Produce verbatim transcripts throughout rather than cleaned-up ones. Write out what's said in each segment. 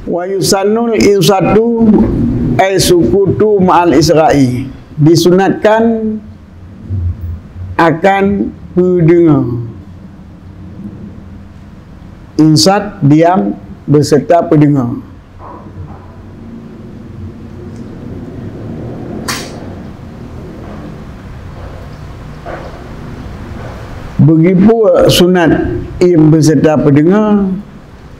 Wa yusannul insatu ay sukutu ma'al isra'i. Disunatkan akan peudeungoe. Insat, diam, beserta peudeungoe. Beugipue sunat im beserta peudeungoe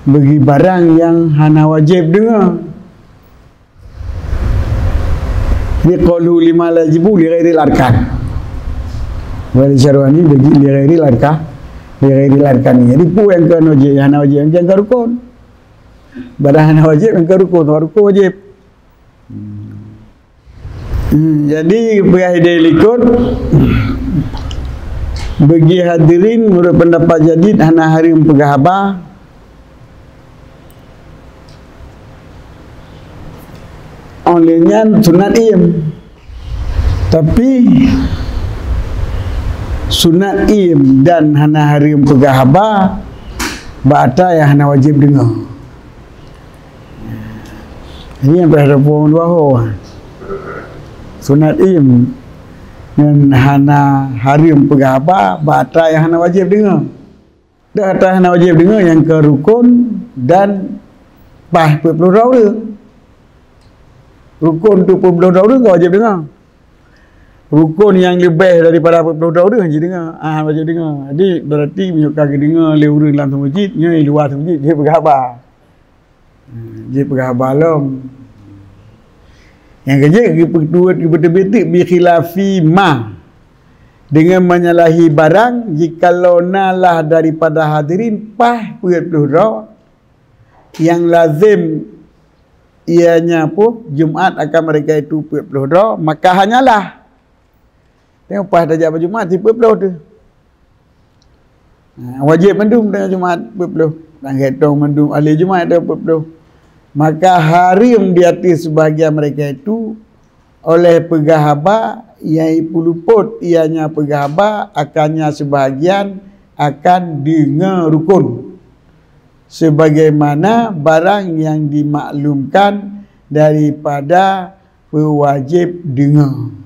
bagi barang nyang hana wajéb deungoe. Li qauluhu lima la yajibu li ghairil arkan. Wali Syarwani bagi li ghairil arkan, li ghairil arkan. Jadi peue nyang kon wajéb, nyang hana wajéb, nyang kon rukon. Barang hana wajéb nyang kon rukon, rukon wajéb. Hmm, jadi peugah idéh likot, bagi hadirin menurut pendapat jadid hana hareuem peugah haba. Oleh nyan sunat iem. Tapi sunat iem dan hana hareuem peugah haba bak atra nyang hana wajéb deungoe. Ini yang pada puang dua ho. Sunat iem ngon hana hareuem peugah haba bak atra nyang hana wajéb deungoe. Dak atra hana wajéb deungoe nyang kon rukon dan paih peuet ploh droe ureuëng. Rukon tu peuet ploh droe ureuëng ka wajéb deungoe. Rukon nyang leubeh daripada peuet ploh droe ureuëng hana jideungoe, ah, hana wajéb deungoe. Jadi berarti meunyoe ka geudeungoe lé ureuëng lam seumeujid, nyoe luwa seumeujid jeuet peugah haba. Hmm, jeuet peugah haba lom. Nyang keujeuet geupeutuwot geupeuteubiet bi khilafi ma, deungon menyalahi barang jikalau na lah daripada hadirin paih peuet ploh droe, nyang lazem ianya peue Jumat akan mereka itu peuet ploh droe, maka hanyalah. Tengok paih tajak bak Jumat si peuet ploh tu. Ha, wajéb mandum teungoh Jumat peuet ploh. Dan geuhitong mandum ahli Jumat tu peuet ploh. Maka hareuem di ateueh seubahagian mereka itu oleh peugah haba nyang ipeulupot ianya peugah haba akannya seubahagian akan deungoe rukon. Sebagaimana barang nyang dimaklumkan daripada peuwajéb deungoe.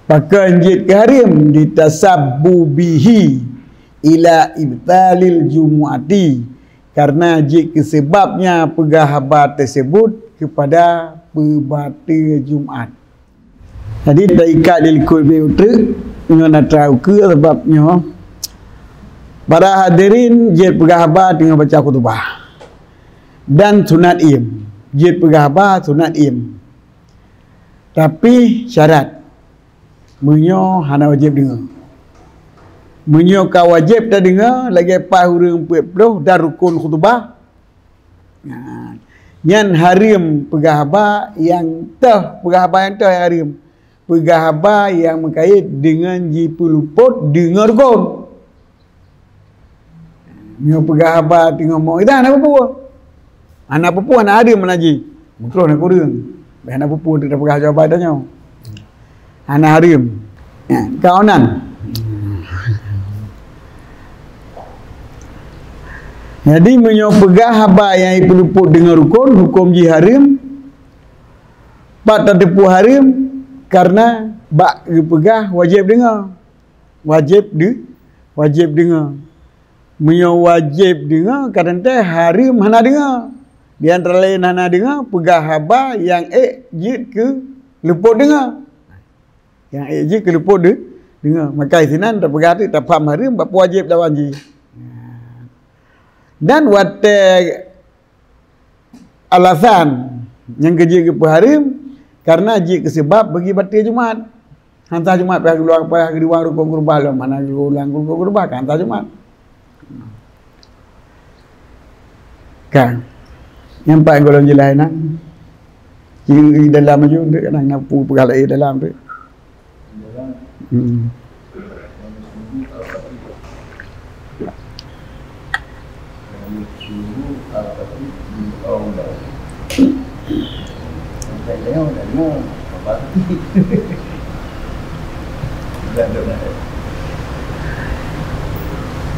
Pakon jeuet keu hareuem? Litasabbubihi ila ibtalil jumu'ati, karena jeuet keu seubab nyan peugah haba teusebut keupada peubateue Jumat. Jadi, taikat di likot beuet treuk ngon atra ukeue, sabab nyoe para hadirin jeuet peugah haba teungoh baca khutubah. Dan sunat iem. Jeuet peugah haba sunat iem. Tapi syarat, meunyoe hana wajéb deungoe. Meunyoe ka wajéb tadeungoe lagée paih ureuëng peuet ploh dan rukon khutubah, nah, nyan hareuem peugah haba nyang toh, peugah haba nyang toh nyang hareuem. Peugah haba nyang meukayét deungon jipeulupot deungon rukon. Nyoe peugah haba teungoh meuidhah hana peue-peue. Hana peue-peue, hana hareuem hana jih. Meutroh na kureueng. Bèk hana peue-peue untuk tapeugah jawaban tanyoe. Hana hareuem. Ya, kaonan. Jadi, meunyoe peugah haba nyang ipeulupot deungon rukon, huköm jih hareuem. Pat tateupeue hareuem? Kareuna bak geupeugah wajéb deungoe. Wajéb deu-, wajéb deungoe. Meunyoe wajéb deungoe, ka teuntèe hareuem hana deungoe. Di antara laén hana deungoe, peugah haba nyang ék jeuet keu lupot deungoe. Nyang ék jeuet keu lupot deu-, deungoe. Maka sinan tapeugah teuk tapaham hareuem bak peuwajéb lawan jih. Dan watèe alasan nyang keu jeuet geupeuhareuem, kareuna jeuet keu seubab bagi batèe Jumat. Hana Jumat payah geulang, payah geuduwang rukon keurubah lom, hana geulang rukon keurubah, ka hana Jumat. Ka. Nyang paléng gohlom jeulaih na. Di dalam aju, kadang na peugah laén dalam tu. Hmm.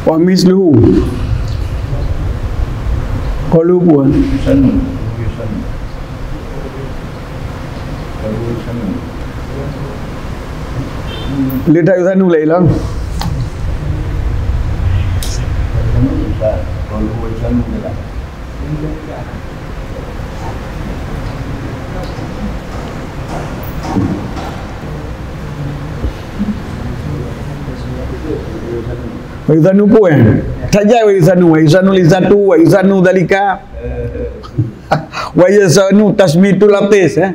Wa misluhu. Qalu buan. Lihat yusanu lah hilang. Wa yusanu pun, eh? Saja wa yusanu, wa yusanu li satu, wa yusanu dalika. Wa yusanu tasmitu latis, eh?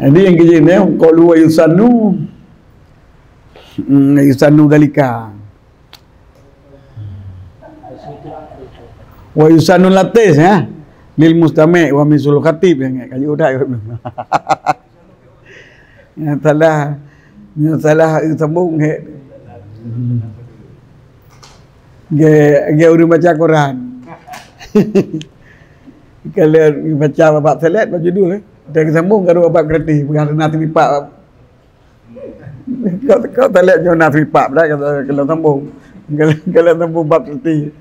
Jadi yang kejadian, eh? Qalu wa yusanu. Hmm, wa yusanu dalika. Wa yusanu latis, eh? Lil mustami' wa misul khatib, yang kaji udah. Nyoe salah, nyoe salah sambung, he. Ge, ge ureueng baca Quran. Kalau baca bab salat, bab judul, eh. Dia sambung garu bab kerti, bukan na tipak. Kau, kau tak lihat nyoe na tipak dah, kalau, kalau sambung. Kalau, kalau sambung bab kerti.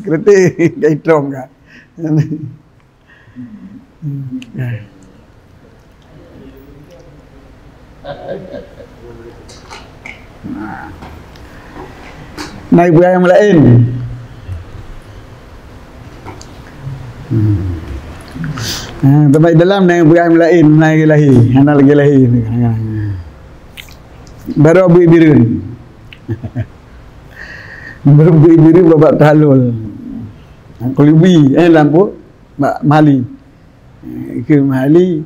Kerti, gaitrong ka. Nah. Naik peugah nyang laén. Hmm. Ha, teuma dalam naik peugah nyang laén, naik lagi lahé, hana lagi lahé. Baru bui bireuen. Baru bui bireuen babak tahalul. Qulubi, eh, lampu. Mak Mahali. Eh, ke Mahali.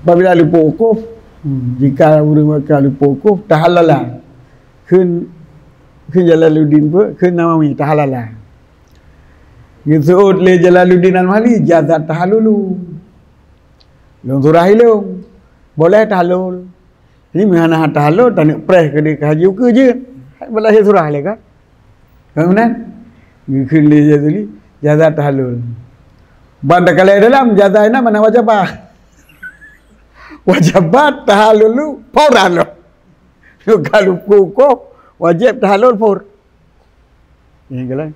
Apabila luput wukuf, hmm, jika ureueng ka luput wukuf, tahallala. Kheun, kheun Jalaluddin pun, kheun Nawawi, tahallala. Geuseuôt lé Jalaluddin Al-Mahali, jaza tahallulu. Lôn surah ilôn. Boleh tahallul. Jadi, meuhana tahallul, taneuk preh keudéh ka haji ukeue jeuet. Hai balaih surah lé ka. Kan meunan? Geukheun lé Jazuli, jaza tahallul. Ban takalai dalam, jaza inan mana wajabah. Wajabah tahallulu, fauran lom. Ka luput wukuf, wajéb tahallul fur. Nyan galak.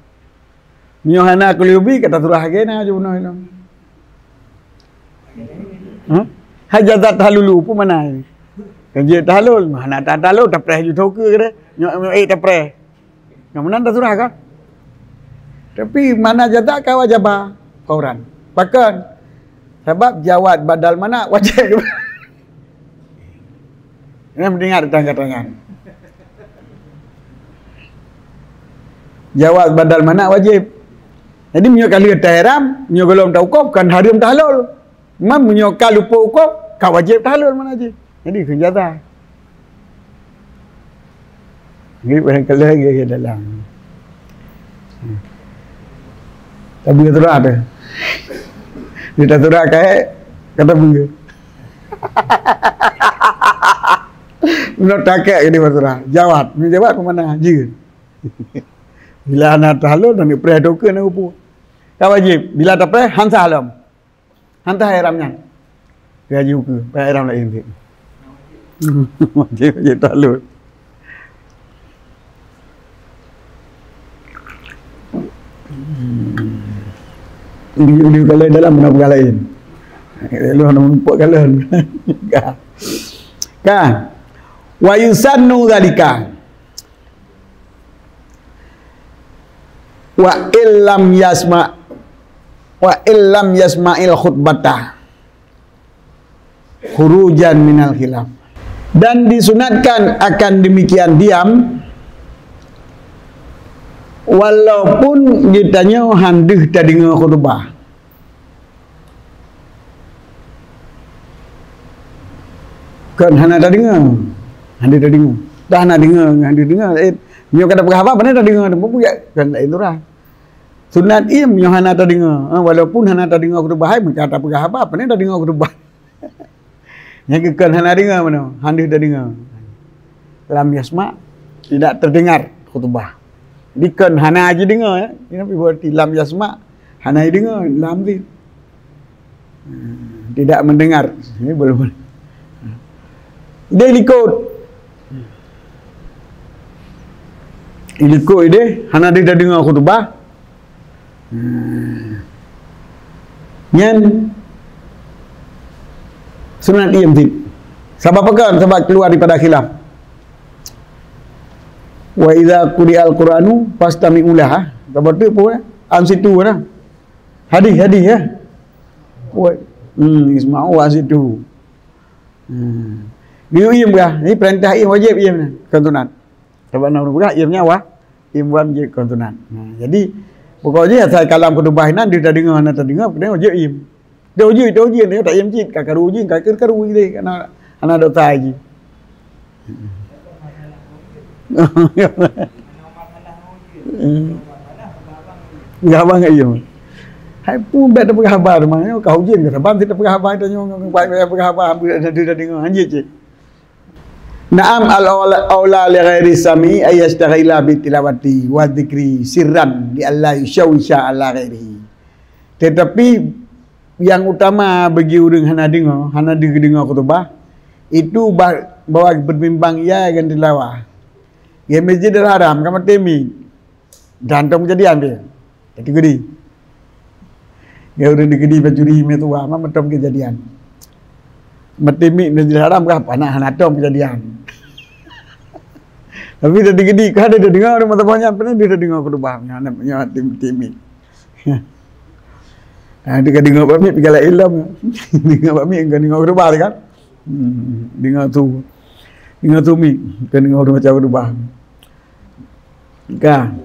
Meunyoe hana qulubi, ka tasurah lagée na jeuet bunoe nyoe. Ha? Hai jaza tahallulu, peue makna nyan? Kan jeuet tahallul, hana ta-, tahallul, tapreh ju tho keue keudéh. Nyoe, nyoe, eh, tapreh. Nyang meunan tasurah ka? Tapi makna jaza ka wajabah fauran. Pakon? Sabab jawaz badal mana wajéb. Nyan meudingat teuka tangan. Jawaz badal mana wajéb. Jadi, meunyoe ka lheueh taihram, meunyoe gohlom tawukuf, kan hareuem tahallul. Man meunyoe ka luput wukuf, ka wajéb tahallul mana jih. Jadi, kheun jaza. Jadi, barangkalah lagée dalam. Tapi surah tu. Dia tak surah kayak, kata benda. Menurut takek ke dia bersurah. Jawab. Ni jawab ke mana? Jin. Bila anak tahlul, dan diperhatikan nak rupa. Ka wajib. Bila tapreh, han sah lom. Han sah ihram nyan. Ka jiukeue, payah ihram laén cit. Wajib, wajib tahlul. Di, di kalau dalam mana peugah laén. Lu hana menumpuk kalau. Ka. Ka. Wa yusannu dzalika. Wa illam yasma, wa illam yasma'il khutbata khurujan minal khilaf. Dan disunatkan akan demikian diam, walaupun geutanyoe han deuh tadeungoe khutubah. Kon hana tadeungoe. Han deuh tadeungoe. Dah hana deungoe, han deuh deungoe. Eh, nyoe ka tapeugah haba, pane tadeungoe, tempat buyak. Kan laén tu dah. Sunat im nyoe hana tadeungoe. Ha, walaupun hana tadeungoe khutubah hai, meuka tapeugah haba, pane tadeungoe khutubah. Nyang keu kon hana deungoe meunoe, han deuh tadeungoe. Lam yasma, tidak terdengar khutubah. Jadi kon hana jideungoe, ya. Ini berarti lam yasma, hana jideungoe, lam tu. Tidak mendengar. Ini belum. Dia likot. Ilikot ideh, hana deuh tadeungoe khutubah. Hmm. Nyan sunat iem cit. Sabab apa kan? Sabab keluar daripada khilaf. "Wa idza quri'al Qur'anu fastami'u lah." Sabab tu pun ansitu lah. Hadis, hadis ya. Wa, hmm, isma'u wa ansitu. Hmm. Geuyue iem kah? Ni perintah iem, wajib iem ni. Kon sunat. Sabab na ureuëng peugah iem nyan wa, iem wan jeuet kon sunat. Nah, jadi pokok jih asai kalam khutubah inan deuh tadeungoe hana tadeungoe, keuneuk jeuet iem. Teuh ujeuen, teuh ujeuen, teuh tak iem cit, ka karu ujeuen, ka karu ujeuen deh, hana, hana dosa jih. Enggak bangai iem. Hai pun bèk tapeugah haba teuma, ka ujeuen ka saban sit tapeugah haba tanyoe, ngon peugah haba, deuh tadeungoe, hanjeuet cit. Na'am, al-aula, aula li ghairi sami'i ay yashtaghala bi tilawati wa dzikri sirran li alla yusyawisha ala ghairihi. Tetapi nyang utama bagi ureuëng hana deungoe, hana deuh deungoe khutubah, itu bah, bahwa berbimbang ia dengan tilawah. Ya Masjidil Haram ka maté mi. Dan tom kejadian dia. Teugeudi. Ya ureuëng teugeudi bacuri meutuwa, ma tom kejadian. Maté mi Masjidil Haram kah, hana, hana tom kejadian. Tapi teugeudi, ka ada deungoe, ada mata banyak pernah dia deungoe khutbah. Nyan, nyan tim, tim mi. Ha, dia deungoe bak mi, pigalah ilom. Deungoe bak mi, enggak deungoe khutbah kan? Hmm, deungoe tu. Deungoe tu mi, kan deungoe macam khutbah. Ka.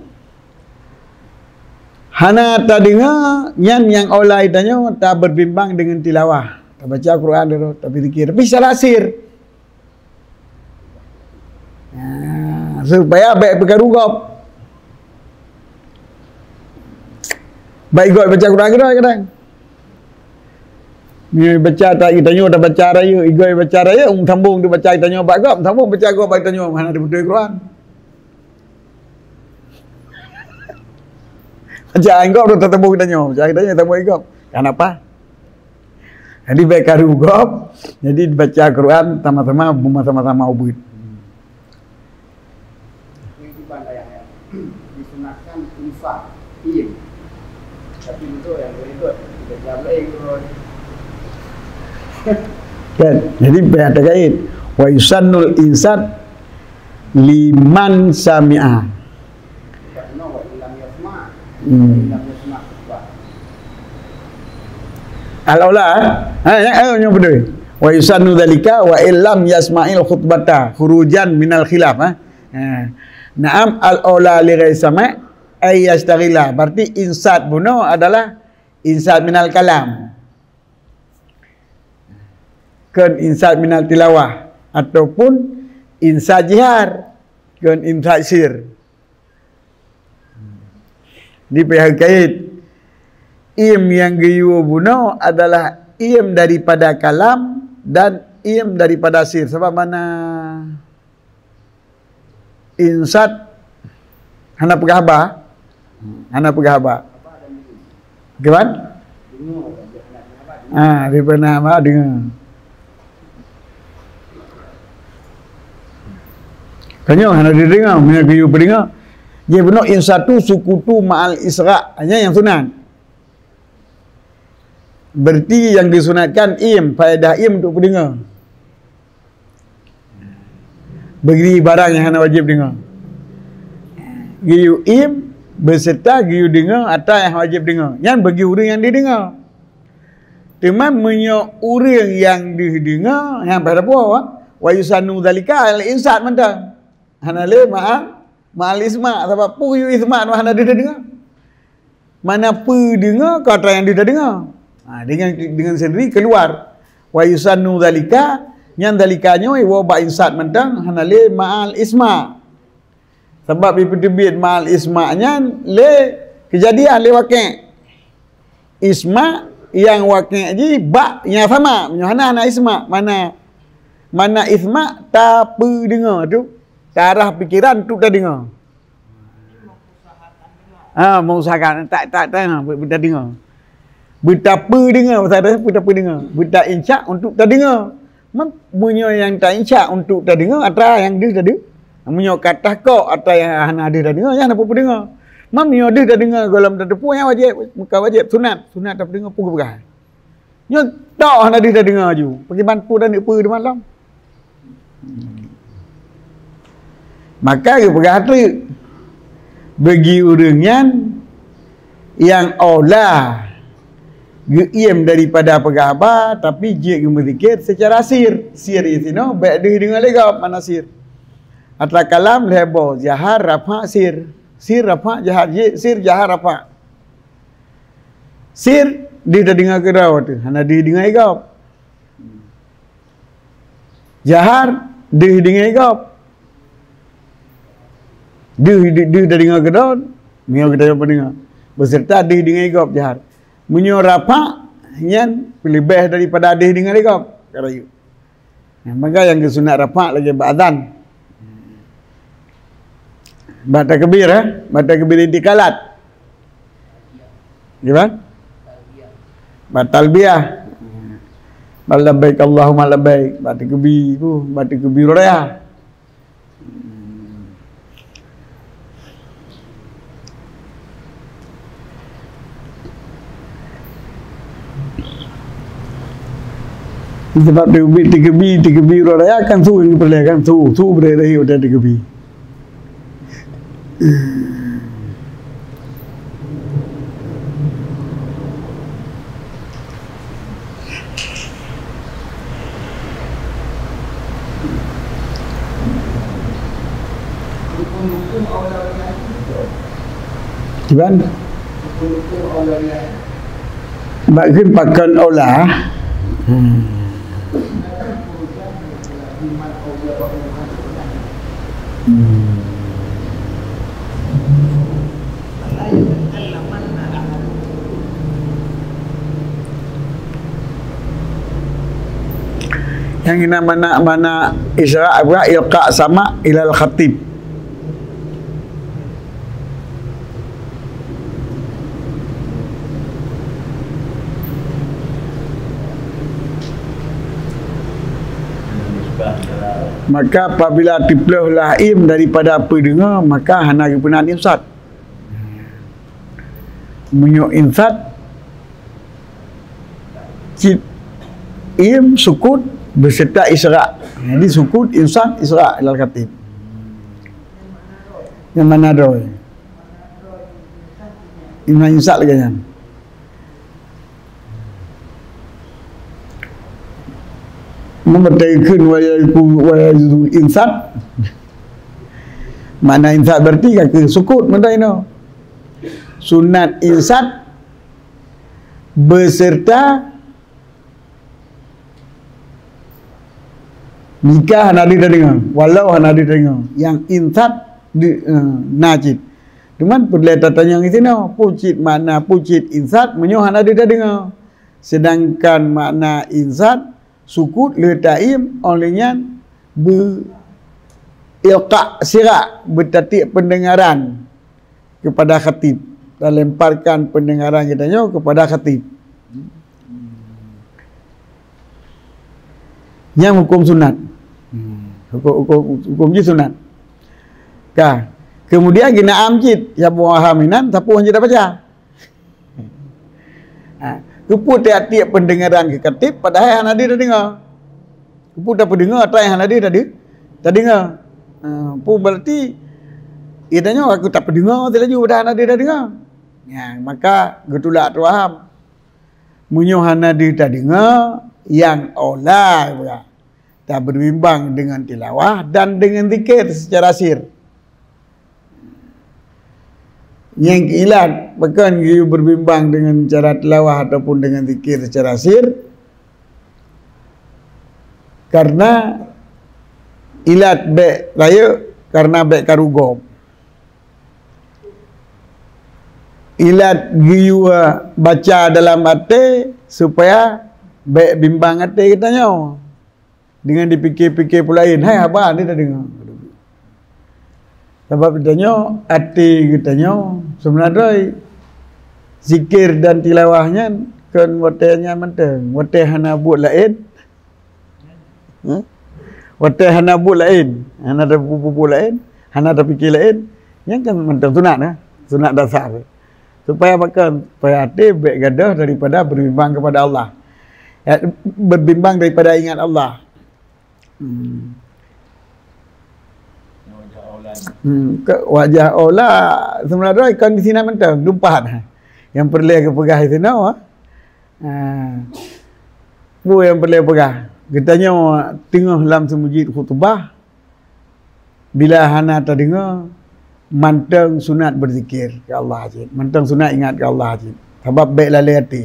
Hana tadeungoe, nyan nyang aula tanyoe, taberbimbang dengan tilawah. Tabaca Quran dulu, tapi zikir. Tapi secara sir. Ha, supaya bèk peukaru gob. Bèk igoe baca Quran keudroe kadang. Meunyoe baca ta-, tanyoe tabaca rayeuk, igoe baca rayeuk, sambong tabaca tanyoe bak gob, sambong baca gob bak tanyoe, hana tabeutôi Quran. Baca gob tu tatambah tanyoe, baca tanyoe tambah gob. Kenapa? Jadi bèk karu gob, jadi baca Quran sama-sama, sama-sama ubeut. Disunatkan infak, iem. Tapi betul yang berikut, kita jawab lain tu. Kan? Jadi payah terkait. Wa yusannul insat liman sami'a. Hmm. Al-aula, eh? Ha, ya, eh, nyang betul. Wa yusannu dzalika wa illam yasma'il khutbata khurujan minal khilaf, eh? Ha. Na'am, al-aula li ghairi sama' ay yashtaghila. Berarti insat bunoe adalah insat minal kalam. Kon insat minal tilawah ataupun insat jihar, kon insat sir. Di pihak kait, iem nyang geuyue bunoe adalah iem daripada kalam dan iem daripada sir. Sabab mana? Insat hana peugah haba. Hana peugah haba. Kiban? Ah, daripada haba deungoe. Tanyoe hana dideungoe, meunyoe geuyue peudeungoe. Jih bunoe insatu sukutu ma'al isra'. Nyan nyang sunat. Berarti nyang disunatkan iem, faedah iem untuk peudeungoe. Bagi barang nyang hana wajéb deungoe. Geuyue iem, beserta geuyue deungoe atra nyang wajéb deungoe. Nyan bagi ureuëng nyang deuh deungoe. Teuma meunyoe ureuëng nyang deuh deungoe, nyan pada puwoe, wa yusannu dzalika al insat mantong. Hana lé ma'al, ma'al isma', sabab peue geuyue isma' hana deuh deungoe. Mana peudeungoe, ka atra nyang deuh tadeungoe. Ha, dengan, dengan sendiri keluar. Wa yusannu dzalika, nyan dzalika nyoe iwoe bak insat mantong, hana lé ma'al isma'. Sabab ipeuteubiet ma'al isma' nyan lé keujadian, lé wakée. Isma' nyang wakée jih bak nyang sama, meunyoe hana, hana isma', mana, mana isma' tapeudeungoe tu, tarah pikeran tu tadeungoe. Ha, mengusahakan, tak, tak, tak, ha, beu-, beuta deungoe. Beuta peudeungoe, pasal ada beuta peudeungoe. Beuta insak untuk tadeungoe. Mem-, meunyoe nyang ta insak untuk tadeungoe, atra nyang deuh tadi. Meunyoe ka takok atra nyang hana deuh tadeungoe, nyan hana peue-peue deungoe. Meunyoe deuh tadeungoe gohlom tateupeue, nyan wajéb, bukan wajéb, sunat, sunat tapeudeungoe peue geupeugah. Nyoe tok hana deuh tadeungoe ju, pakriban peue taneuk peue di malam. Maka geupeugah treuk, bagi ureuëng nyan nyang aula geuiem daripada peugah haba, tapi jeuet geumeuzikir secara sir. Sir di sinoe bék deuh deungoe lé gob, makna sir. Atra kalam lhée boh, jahar, rafa, sir. Sir, rafa, jahar, ji-, sir, jahar, rafa. Sir, deuh tadeungoe keudroe teuh, hana deuh deungoe gob. Jahar, deuh deungoe gob. Deuh, deuh, deuh tadeungoe keudroe, meunyoe geutanyoe peudeungoe. Beuseureuta deuh deungoe gob jahar. Meunyoe rafa, nyan leubeh daripada deuh deungoe gob. Ka rayeuk. Nah, maka nyang geusunat rafa lagée bak azan. Bak takbir, eh? Bak takbir intiqalat. Gimana? Bak talbiyah. Bak labbaik Allahumma labbaik. Bak takbir tu, bak takbir raya. Sebab teubi, teubi, teubi uroe raya kan su nyang peureulée kan su, su beureh-reh udah teubi. Kiban? Bak kheun pakon aula. Hmm. Hmm. Nyang na makna, makna isra' apa? Ilqa sama' ilal khatib. Maka apabila teuplôh lah im daripada peudeungoe, maka hana geupeunat insat. Meunyoe insat, cit im sukut beserta isra'. Jadi sukut, insat, isra' ilal khatib. Nyang mana droe? Nyang insat lagée nyan. Meunyoe kheun wa yaiqu-, wa yaiqul insat. Makna insat berarti ka keu sukut meunyoe inoe. Sunat insat beserta jika hana deuh tadeungoe, walau hana deuh tadeungoe, nyang insat di, eh, na cit. Cuman peureulée tatanyong di sinoe, peue cit makna, peue cit insat meunyoe hana deuh tadeungoe. Sedangkan makna insat sukut le taim, óh lheueh nyan beu ilqa sira', beutatiek peundengaran kepada khatib, dan lemparkan peundengaran geutanyoe kepada khatib. Nyang huköm sunat. Huköm, huköm, huköm jih sunat. Ka. Kemudian geunaam cit, ya buah haminan, sapeue nyang jeuet baca. Ha, keupeue tiep-tiep peundengaran keu khatib, padahai hana deuh tadeungoe. Keupeue tapeudeungoe, atra nyang hana deuh tade-, tadeungoe. Ha, peue berarti, geutanyoe aku tapeudeungoe teuh laju, padahai hana deuh tadeungoe. Nyan, maka geutulak atra waham. Meunyoe hana deuh tadeungoe, nyang aula, tabeurbimbang deungon tilawah dan deungon zikir secara sir. Nyang keu ilat, pakon geuyue beurbimbang deungon cara tilawah ataupun deungon zikir secara sir? Karena ilat bék rayeuk, karena bék karu gob. Ilat geuyue baca dalam até supaya bék bimbang até geutanyoe. Deungon dipike-pike peue laén, hai haba ni tadeungoe. Sabab geutanyoe, até geutanyoe, seubeuna droe, zikir dan tilawah nyan kon watée nyan mantong, watée hana buet laén. Hah? Watée hana buet laén, hana tapeubuet laén, hana tapike laén, nyan kan mantong sunat, eh? Sunat dasar. Supaya apa kan? Supaya até bék gadoh daripada berbimbang kepada Allah. Ya, berbimbang daripada ingat Allah. Hmm. Hmm, ke wajah Allah sebenarnya kondisi nak mantong, dumpat. Yang perlu geupeugah itu, no? Ha. Peue nyang peureulée peugah? Geutanyoe teungoh lam seumeujid khutubah, bila hana tadeungoe, mantong sunat beuzikir keu Allah cit, mantong sunat ingat keu Allah cit. Sabab bék lalée até.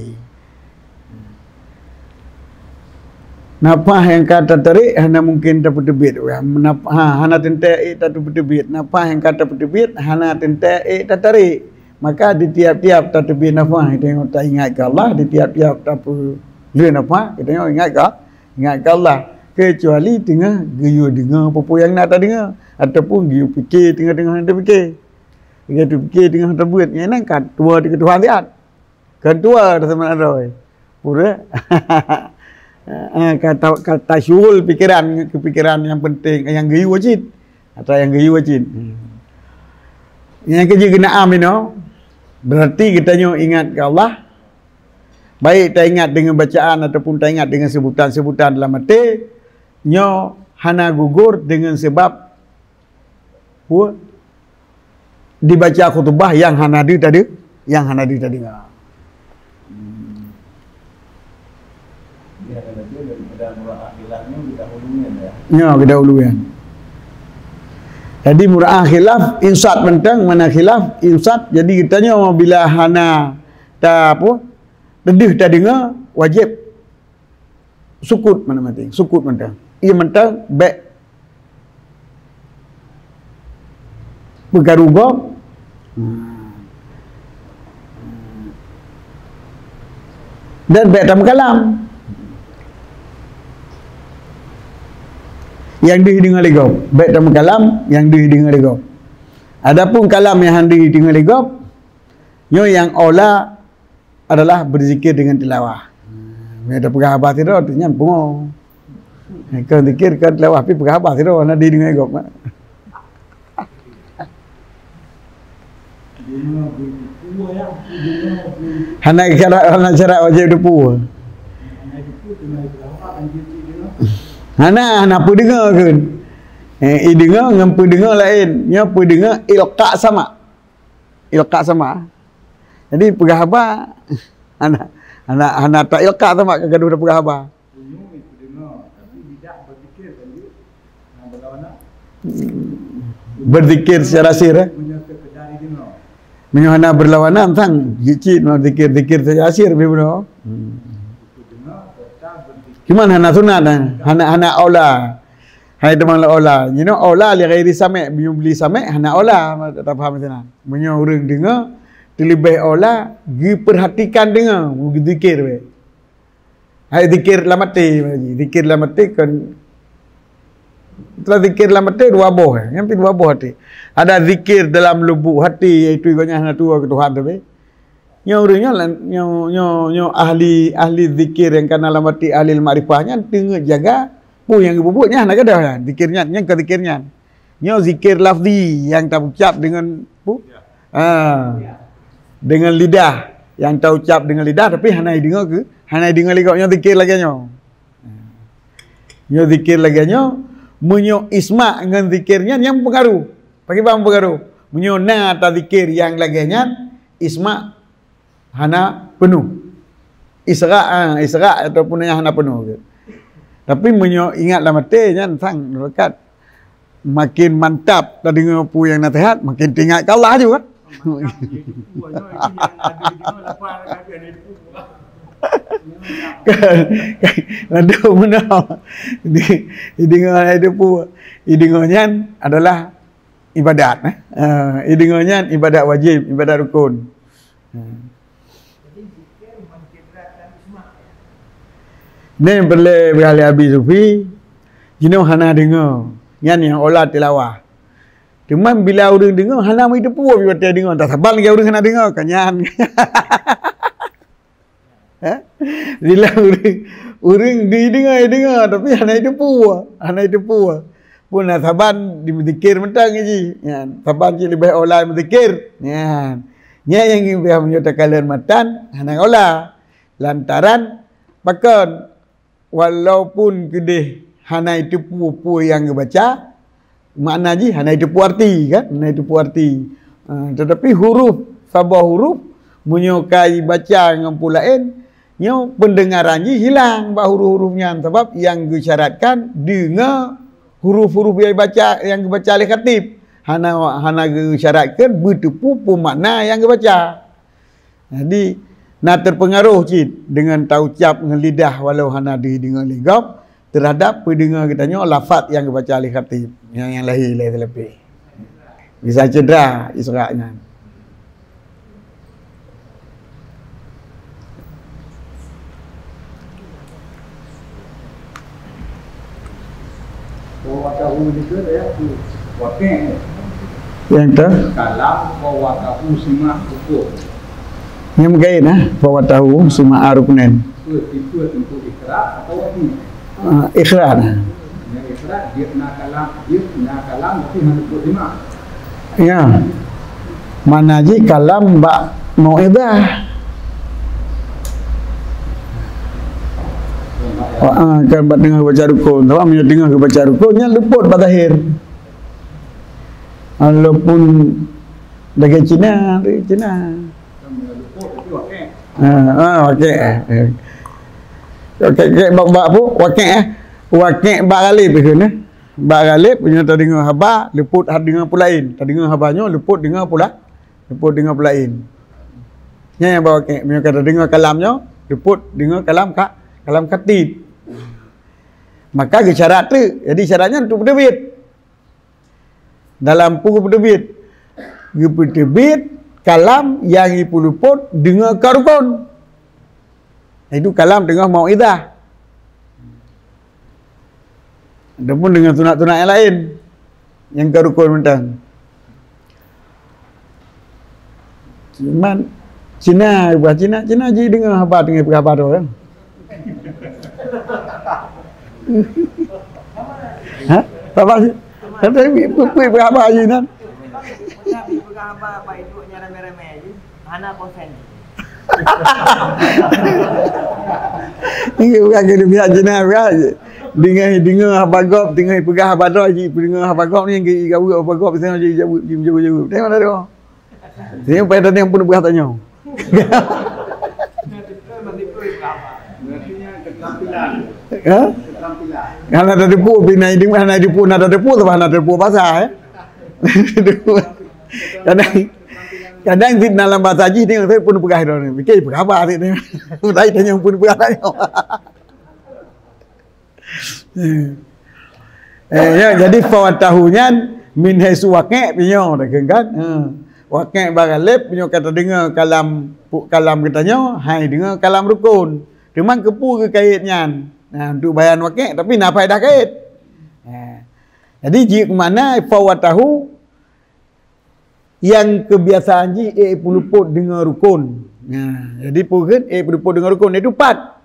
Nafah nyang ka tatarék hana mungken tapeuteubiet. Naf-, ha, hana teuntée ék tapeuteubiet. Nafah nyang ka tapeuteubiet hana teuntée ék tatarék. Maka di tiap-tiap tateubiet nafah, geutanyoe taingat keu Allah, di tiap-tiap tapeulheueh nafah, geutanyoe ingat keu, ingat keu Allah. Keucuali teungoh geuyue deungoe peue-peue nyang na tadeungoe, ataupun geuyue pike teungoh-teungoh na tapike. Geuyue pike teungoh tabeuet, nyan ka tuwoe keu Tuhan siat. Kon tuwoe rasa meunan. Pura. Eh, ka ta-, ka tasyughul pikiran, keu pikiran nyang penting, nyang geuyue cit. Atau nyang geuyue cit. Hmm. Nyang keujeuet keuneuk am inoe, berarti geutanyoe ingat keu Allah, baik taingat deungon bacaan ataupun taingat deungon seubutan-seubutan dalam até, nyoe hana gugur deungon sabab peue? Dibaca khutubah nyang hana deuh tade-, nyang hana deuh tadeungoe. Nyoe, geudahulu nyan. Jadi, mura'ah khilaf, insat mantong, mana khilaf, insat. Jadi, geutanyoe bila hana ta-, apa, tadeuh tadeungoe, wajéb sukut mantong, sukut mantong. Ie mantong bék peukaru gob. Dan bék tameukalam. Nyang deuh deungoe lé gob, bék tameukalam, nyang deuh deungoe lé gob. Adapun kalam nyang han deuh deungoe lé gob, nyoe nyang aula adalah berzikir dengan tilawah. Meunyo tapeugah haba sidroe, tu nyan pungo. Kon zikir, kon tilawah, tapi peugah haba sidroe, hana deuh deungoe gob. Hana syarat, hana syarat wajéb teupeu. Hana, hana peudeungoe kon. Eh, ideungoe ngon peudeungoe laén. Nyoe peudeungoe ilqa sama. Ilqa sama. Jadi peugah haba hana, hana, hana ta ilqa sama ka gadoh tapeugah haba. Berzikir secara sir, eh? Meunyoe hana berlawanan, sang jicit mau zikir, zikir secara sir, lebih benar. Cuman hana sunat, eh? Hana, hana aula. Hai teuma aula. Nyoe aula li ghairi sami', meunyoe bli sami' hana aula, tak faham sinan. Meunyoe ureuëng deungoe, teuleubeh aula geupeurhatikan deungoe, geuzikir weh. Hai zikir lam até, zikir lam até kon, teuma zikir lam até dua boh, nyan pih dua boh até. Ada zikir dalam lubuk hati, yaitu gobnyan hana tuwoe keu Tuhan teuh. Nyoe ureuëng nyoe, nyoe, nyoe, nyoe ahli, ahli zikir nyang kana lam até, ahli makrifah nyan teungoh jaga peue nyang geupeubuet nyan hana gadôh nyan. Zikir nyan, nyan ka zikir nyan. Nyoe zikir lafzi nyang taucab deungon pu-, ha, deungon lidah, nyang taucab deungon lidah tapi hana ideungoe keu, hana ideungoe lé gob, nyoe zikir lagée nyoe. Nyoe zikir lagée nyoe, meunyoe isma ngon zikir nyan nyang peungaruh. Pakriban peungaruh? Meunyoe na tazikir nyang lagée nyan, isma hana peunoh. Isra, ah, isra ataupun nyang hana peunoh. Tapi meunyoe ingat lam até nyan sang rakat. Makin mantap tadeungoe peue nyang naseuhat, makin teuingat keu Allah juga. Kan, kan, ladôm meunoe. Di, di deungoe hai depu, di deungoe nyan adalah ibadat, eh. Ah, di deungoe nyan ibadat wajib, ibadat rukun. Hmm. Nyan peureulée beuhali Abi Sufi, jinoe hana deungoe. Nyan nyang olah tilawah. Teuma bila ureuëng deungoe hana meuteupeue watée deungoe, dah saban lagée ureuëng hana deungoe, ka nyan. Eh? Bila ureuëng, Ureuëng di deungoe, deungoe, tapi hana jiteupeue, hana jiteupeue. Pun na saban di meuzikir mantong jih. Nyan, saban cit leubeh online meuzikir. Nyan. Nyan nyang geubri meunyoe takalon matan hana gola. Lantaran pakon? Walaupun keudeh hana jiteupeue peue nyang geubaca, makna jih hana jiteupeue arti, kan? Hana jiteupeue arti. Ha, tetapi huruf, saboh huruf, meunyoe ka jibaca ngon peue laén, nyoe peundeungaran jih hilang bak huruf-huruf nyan, sabab nyang geusyaratkan deungoe huruf-huruf nyang jibaca, nyang geubaca lé khatib. Hana, hana geusyaratkan beuteupeue peue makna nyang geubaca. Jadi, na teupeungaroh cit deungon taucab ngon lidah walau hana dideungoe lé gob, teuhadab peudeungoe geutanyoe lafaz nyang geubaca lé khatib nyang, nyang lahé lé teuleupie. Bisa cedera Isra nyan. Wa watahu itu ya, tu. Wakil. Nyang tu? Kalam wa watahu simak rukun. Nyang meugaén, nah, wa watahu simak rukun. Tipe, tipe untuk ikhra atau wakil? Ah, ikhra, nah. Yang ikhra, dia na kalam, dia na kalam, tapi hana sebut simak. Ya. Makna jih kalam bak mau'izah. Wa, ah, kan bak teungoh baca rukun. Sabab meunyoe teungoh baca rukun, nyan luput bak zahir. Walaupun lagée Cina, lagée Cina. Ah, ah, okey. Okey, okey, bak, bak apa? Wakil, eh. Wakil bak ghalib, eh. Bak ghalib, meunyoe tadeungoe haba, luput ha-, deungoe peue laén. Tadeungoe haba nyoe, luput deungoe peue la-, luput deungoe peue laén. Nyan nyang bak wakil, meunyoe ka tadeungoe kalam nyoe, luput deungoe kalam ka-, kalam khatib. Maka geusyarat teuk. Jadi, syarat nyan untuk peuteubiet. Dalam peue geupeuteubit? Geupeuteubit kalam nyang jipeulupot deungon ka rukon. Itu kalam teungoh mau'izah. Ataupun deungon sunat-sunat nyang laén nyang ka rukon mantong. Cuman Cina, bah Cina, Cina jideungoe haba teungoh peugah haba droe, kan? Ha? Apa sih? Kata peue, peue, peue haba jih nan? Peugah haba bak iduek nyan ramé-ramé jih, hana konsen. Ini bukan kena pihak Cina, bukan. Deungoe, deungoe haba gob, deungoe peugah haba droe jih, deungoe haba gob ni, jaweueb haba gob, misalnya jaweueb, jaweueb, jaweueb. Tengok dah tu. Sehingga pada tadi yang pun berat tanya. Ha? Hana tateupeue, pih na idéh, hana tateupeue, na tateupeue, sabab hana tateupeue bahasa, eh. Kadang, kadang di dalam bahasa jih, dia pun peugah droe ni. Fikir peugah apa, dia ni. Tapi tanya pun peugah tanya. Eh, ya, jadi fawatahu nyan min haitsu waqi' nyoe, kan? Ha. Waqi' bak ghalib nyoe ka tadeungoe kalam, kalam geutanyoe, hai deungoe kalam rukun. Teuma keupeue geukait nyan? Nah, untuk bayan waqi', tapi na faedah kait. Ha. Jadi, jih keu makna fawatahu nyang keubiasaan jih ék peulupot deungon rukon. Nah, jadi peue kheun ék peulupot deungon rukon? Itu pat.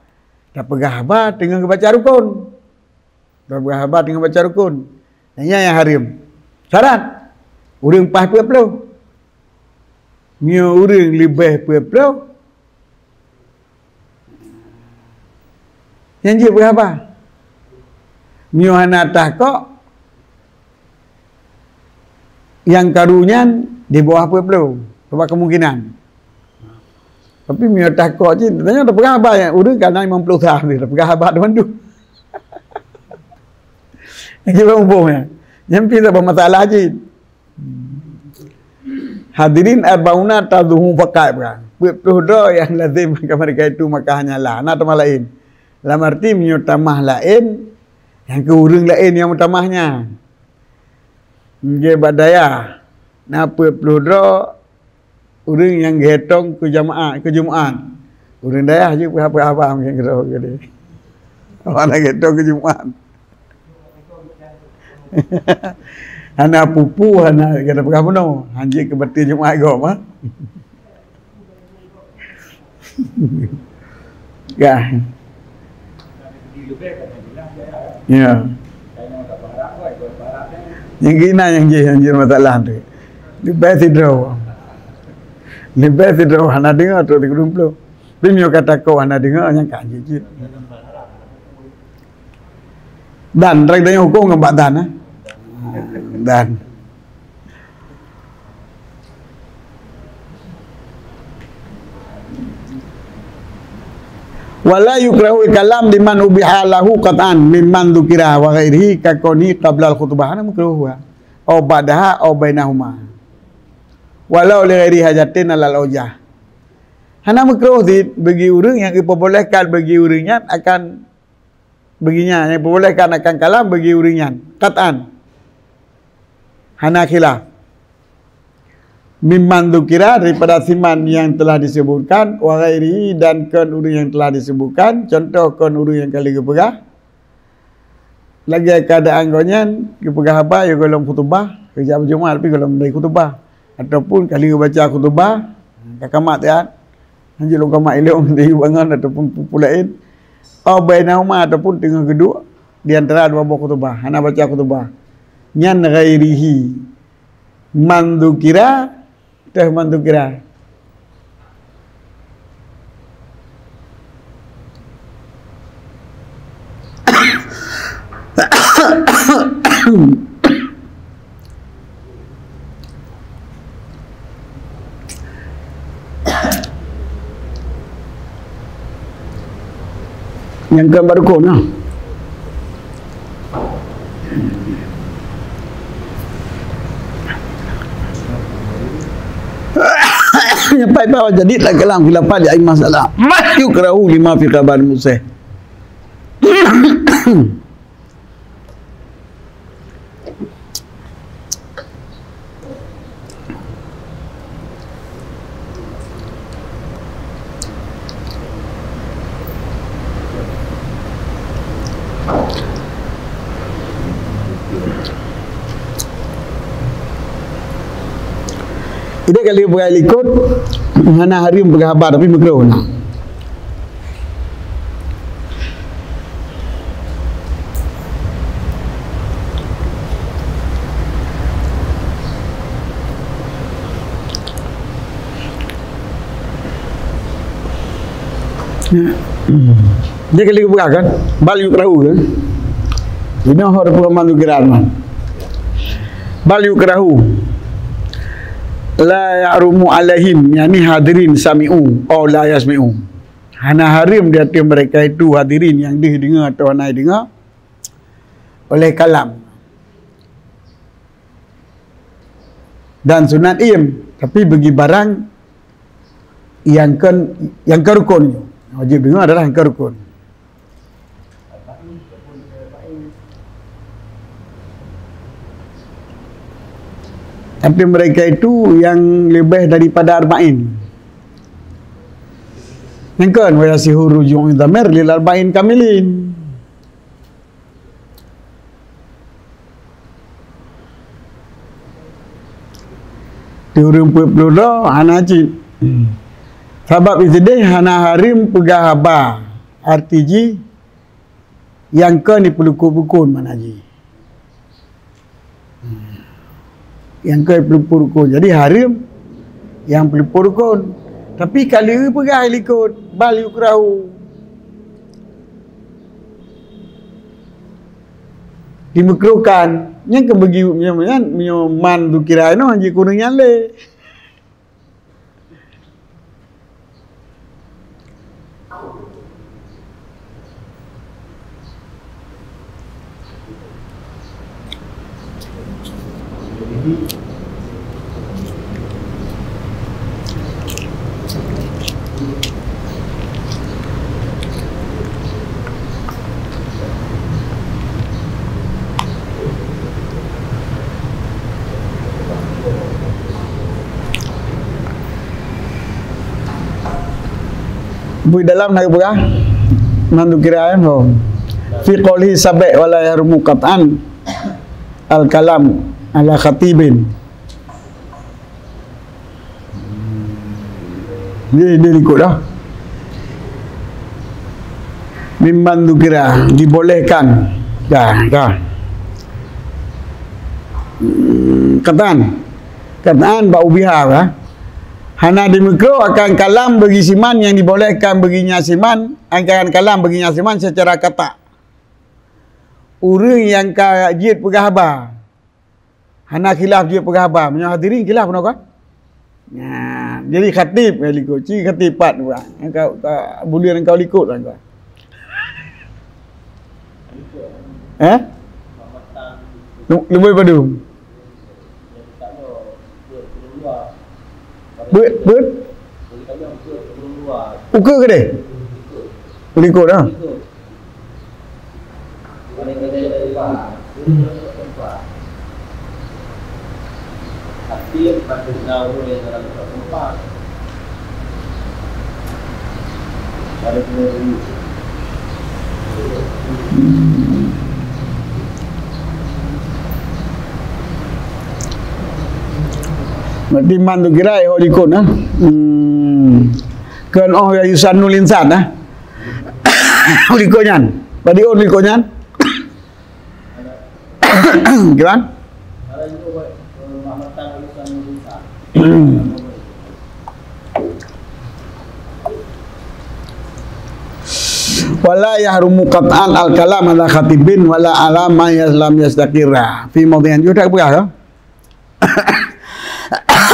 Tapeugah haba teungoh geubaca rukon. Tapeugah haba teungoh baca rukon. Nah, nyan nyang hareuem. Syarat, ureuëng paih peuet ploh. Meunyoe ureuëng leubeh peuet ploh, nyan jeuet peugah haba. Meunyoe hana tah kok, nyang karu nyan di bawah peuet ploh, sabab kemungkinan. Tapi meunyoe tah kok cit, tanyoe tapeugah haba nyan, ureuëng ka na limong ploh sah, tapeugah haba teuma tu. Nyang kiban muphom nyan. Nyan pih saboh masalah cit. Hadirin arbauna tazuhu faqat, bukan? Peuet ploh droe nyang lazem bagi mereka itu, maka hanyalah. Na teuma laén. Lam arti, meunyoe tamah laén, nyang keu ureuëng laén nyang meutamah nyan. Meunyoe bak dayah, na peuet ploh droe ureuëng nyang geuhitong keu jamaah, keu Jumat. Ureuëng dayah jih peugah-peugah haba mungken keudroe keudeh. Awak na geuhitong keu Jumat. Hana pupu, hana gata peugah bunoe. Hanjeuet keu batée Jumat gob, ha? Ka. Ya. Nyang keunan nyang jih, nyang jih masalah tu. Leubeh sidroe. Leubeh sidroe hana deungoe trok di keudroe. Tapi meunyoe ka takot hana deungoe, nyang ka jih cit. Dan, rang tanyoe hukôm ngon bak dan, eh. Dan. Wala yukrahu kalam liman ubiha lahu qat'an mimman dzukira wa ghairihi ka kaunihi qablal khutbah. Hana makruh wa. Au ba'daha au bainahuma. Walau li ghairi hajatin alal aujah. Hana makruh di bagi ureuëng nyang geuperbolehkan bagi ureuëng nyan akan bagi nyan, nyang diperbolehkan akan kalam bagi ureuëng nyan. Qat'an. Hana khilaf. Mimman dzukira, daripada siman yang telah disebutkan, wa ghairihi, dan kon ureuëng yang telah disebutkan, contoh kon ureuëng yang ka lheueh geupeugah. Lagée keuadaan gobnyan, geupeugah haba, ya gohlom khutubah, geujak beujumat, tapi gohlom bri khutubah. Ataupun ka lheueh baca khutubah, ka kamat ya. Hanjeuet lôn kamat ilong, di bangon ataupun peue-peue laén. Au bainahuma ataupun teungoh geuduek di antara dua boh khutubah, hana baca khutubah. Nyan ghairihi. Man dzukira, teuh man dzukira. Nyang keumpat rukun lah. Nyampai bahwa jadi dalam khilafat di aimah salah. Ma yukrahu lima fi khabar museh. Idéh kali peugah likot, hana hareuem peugah haba, tapi makruh na. Dia kali peugah kan, bal yukrahu kan. Inoe hor perumpamaan tu kira man. Bal yukrahu. La ya'rumu alaihim, yakni hadirin sami'u, au la yasmi'u. Hana hareuem di ateueh mereka itu hadirin yang deuh deungoe atau hana deungoe oleh kalam. Dan sunat iem, tapi bagi barang yang kon, yang kon rukun nyoe. Wajib deungoe adalah yang kon rukun. Tapi mereka itu yang lebih daripada arba'in. Nyang kon, wa yasihu ruju'u dhamir lil arba'in kamilin. Di ureuëng peuet ploh droe hana cit. Sabab sideh hana hareuem peugah haba, arti jih nyang kon di peulukon-lukon mana jih. Nyang kon di peulukon-lukon. Jadi hareuem nyang peulukon-lukon. Tapi ka lheueh peugah likot, bal yukrahu. Dimakruhkan. Nyang keu bagi nyan, nyan, nyoe man dzukira nyoe hana jikureueng nyan lé. Bui dalam nak peugah, mandum kira, eh, ho. Fi qawlihi sabai' wa la yahrumu qat'an al-kalam ala khatibin. Dia, dia ikut dah. Mimman dzukira, dibolehkan. Dah, dah. Hmm, qat'an. Qat'an ba'u biha, dah. Hana dimeukruh akan kalam bagi siman nyang dibolehkan bagi nyan siman, akan kalam bagi nyan siman secara qat'a. Ureuëng nyang ka jeuet peugah haba. Hana khilaf jeuet peugah haba. Meunyoe hadirin khilaf bunoe kan? Nah, jadi khatib ka likot, ci khatib pat buah. Ka, ka buleuen ka likot lah ka. Eh? Lu-, lubui padu. Beuet, beuet. Ukeue keudeh? Likot dah. Berarti man tu kira eh, likot nah. Hmm. Kan oh ya yusanul insan nah. Likot nyan. Badi oh likot nyan. Gimana? Wala yahrumu qat'an al-kalam ala khatibin wala ala ma yas-, lam yastaqirra fi mawdi'in. Jeuet tak peugah ke?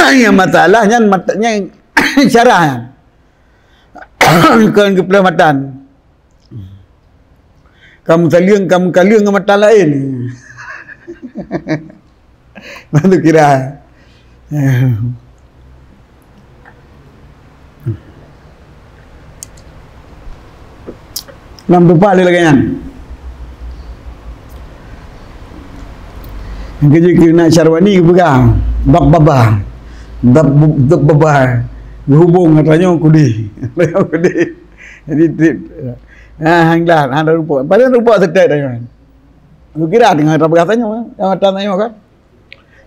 Yang masalah nyan mat-, nyan syarah nyan. Kon geupeuleueh matan. Kamu saleueng, kamu kaleueng ngon matan laén. Mantong kira. Lam teumpat lé lagèe nyan. Nyang keujeuet keu na Syarwani geupeugah, bab babah. Bab, bab babah. Geuhubong ngon tanyoe kudeh. Tanyoe kudeh. Jadi, trip. Ha, hang gleh, hana rumpok. Padahai rumpok seutôt tanyoe. Kukira teungoh tapeugah tanyoe, eh. Tanyoe mata tanyoe kan.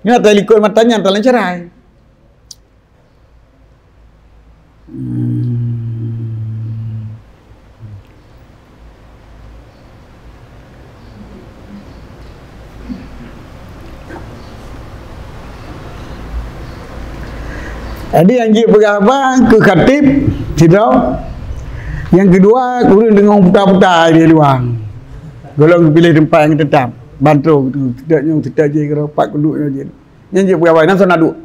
Nyoe ata likot mata nyan talan cerai. Hmm. Jadi, nyang jeuet peugah haba keu khatib sidroe. Nyang keudua, ureueng deungon puta-puta di luwa. Gohlom geupiléh teumpat nyang teutap. Bantu, teutap nyoe, teutap jih, keudroe pat keuduek nyoe jih. Nyang jeuet peugah haba, nyan soe na duek.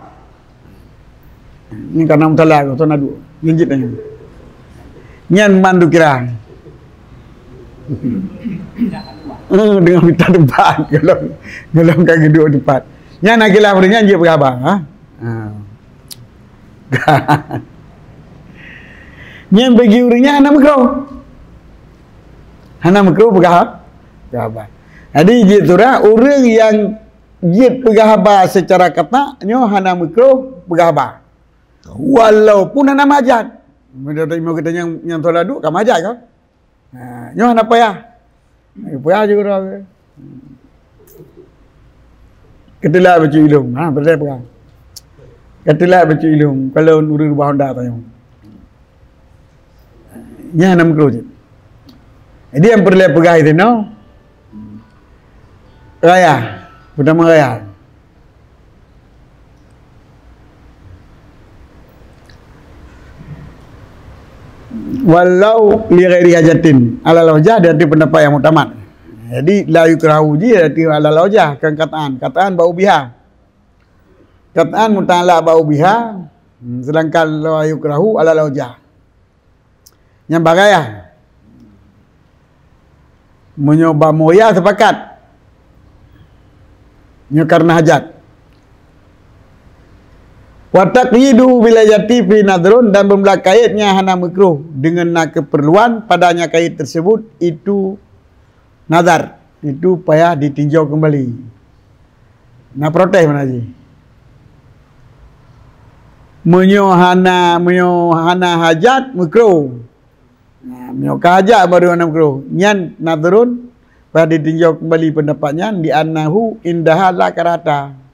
Nyan ka na mutala, soe na duek. Nyang jeuet nyan. Nyan man dukira. Eh, deungon mita teumpat. Gohlom, gohlom ka geuduek teumpat. Nyan na khilaf ureueng nyan jeuet peugah haba, ha? Ha. Nyan bagi ureueng nyan hana meukruh. Hana meukruh peugah, peugah haba. Jadi, jeuet surah ureueng nyang jeuet peugah haba seucara katak, nyoe hana meukruh peugah haba. Walaupun hana meuhajat. Meunyoe geutanyoe nyang, nyang soe na duek ka meuhajat kan? Ha, nyoe hana payah. Hana payah jeuet keudroe. Keuteulat bacut ilong. Ha, beutôi payah. Keuteulat bacut ilong. Kalau ureueng rubah Honda tanyoe. Nyan hana meukruh cit. Jadi nyang peureulèe peugah di sinoe, raya. Peutama raya. Walau li ghairi hajatin alal wajah, dia tu pendapat yang muktamad. Jadi la yukrahu ji dia tu alal wajah, kan kataan. Kataan ba'u biha. Kataan muta'allaq ba'u biha, hmm, sedangkan la yukrahu alal wajah. Nyang bagai ah. Meunyoe ba moya sepakat. Nyoe karena hajat. Wa taqyidu bil hajati fi nadhrun, dan beumeulah kayèt nyang hana meukruh deungon na keupeurluan padanya kayèt tersebut itu nazar, itu payah ditinjau kembali. Na protes mana jih. Meunyoe hana, meunyoe hana hajat, meukruh. Nah, meunyoe ka hajat baru hana meukruh. Nyan nadhrun, payah ditinjau kembali pendapat nyan, di annahu indaha la karahata.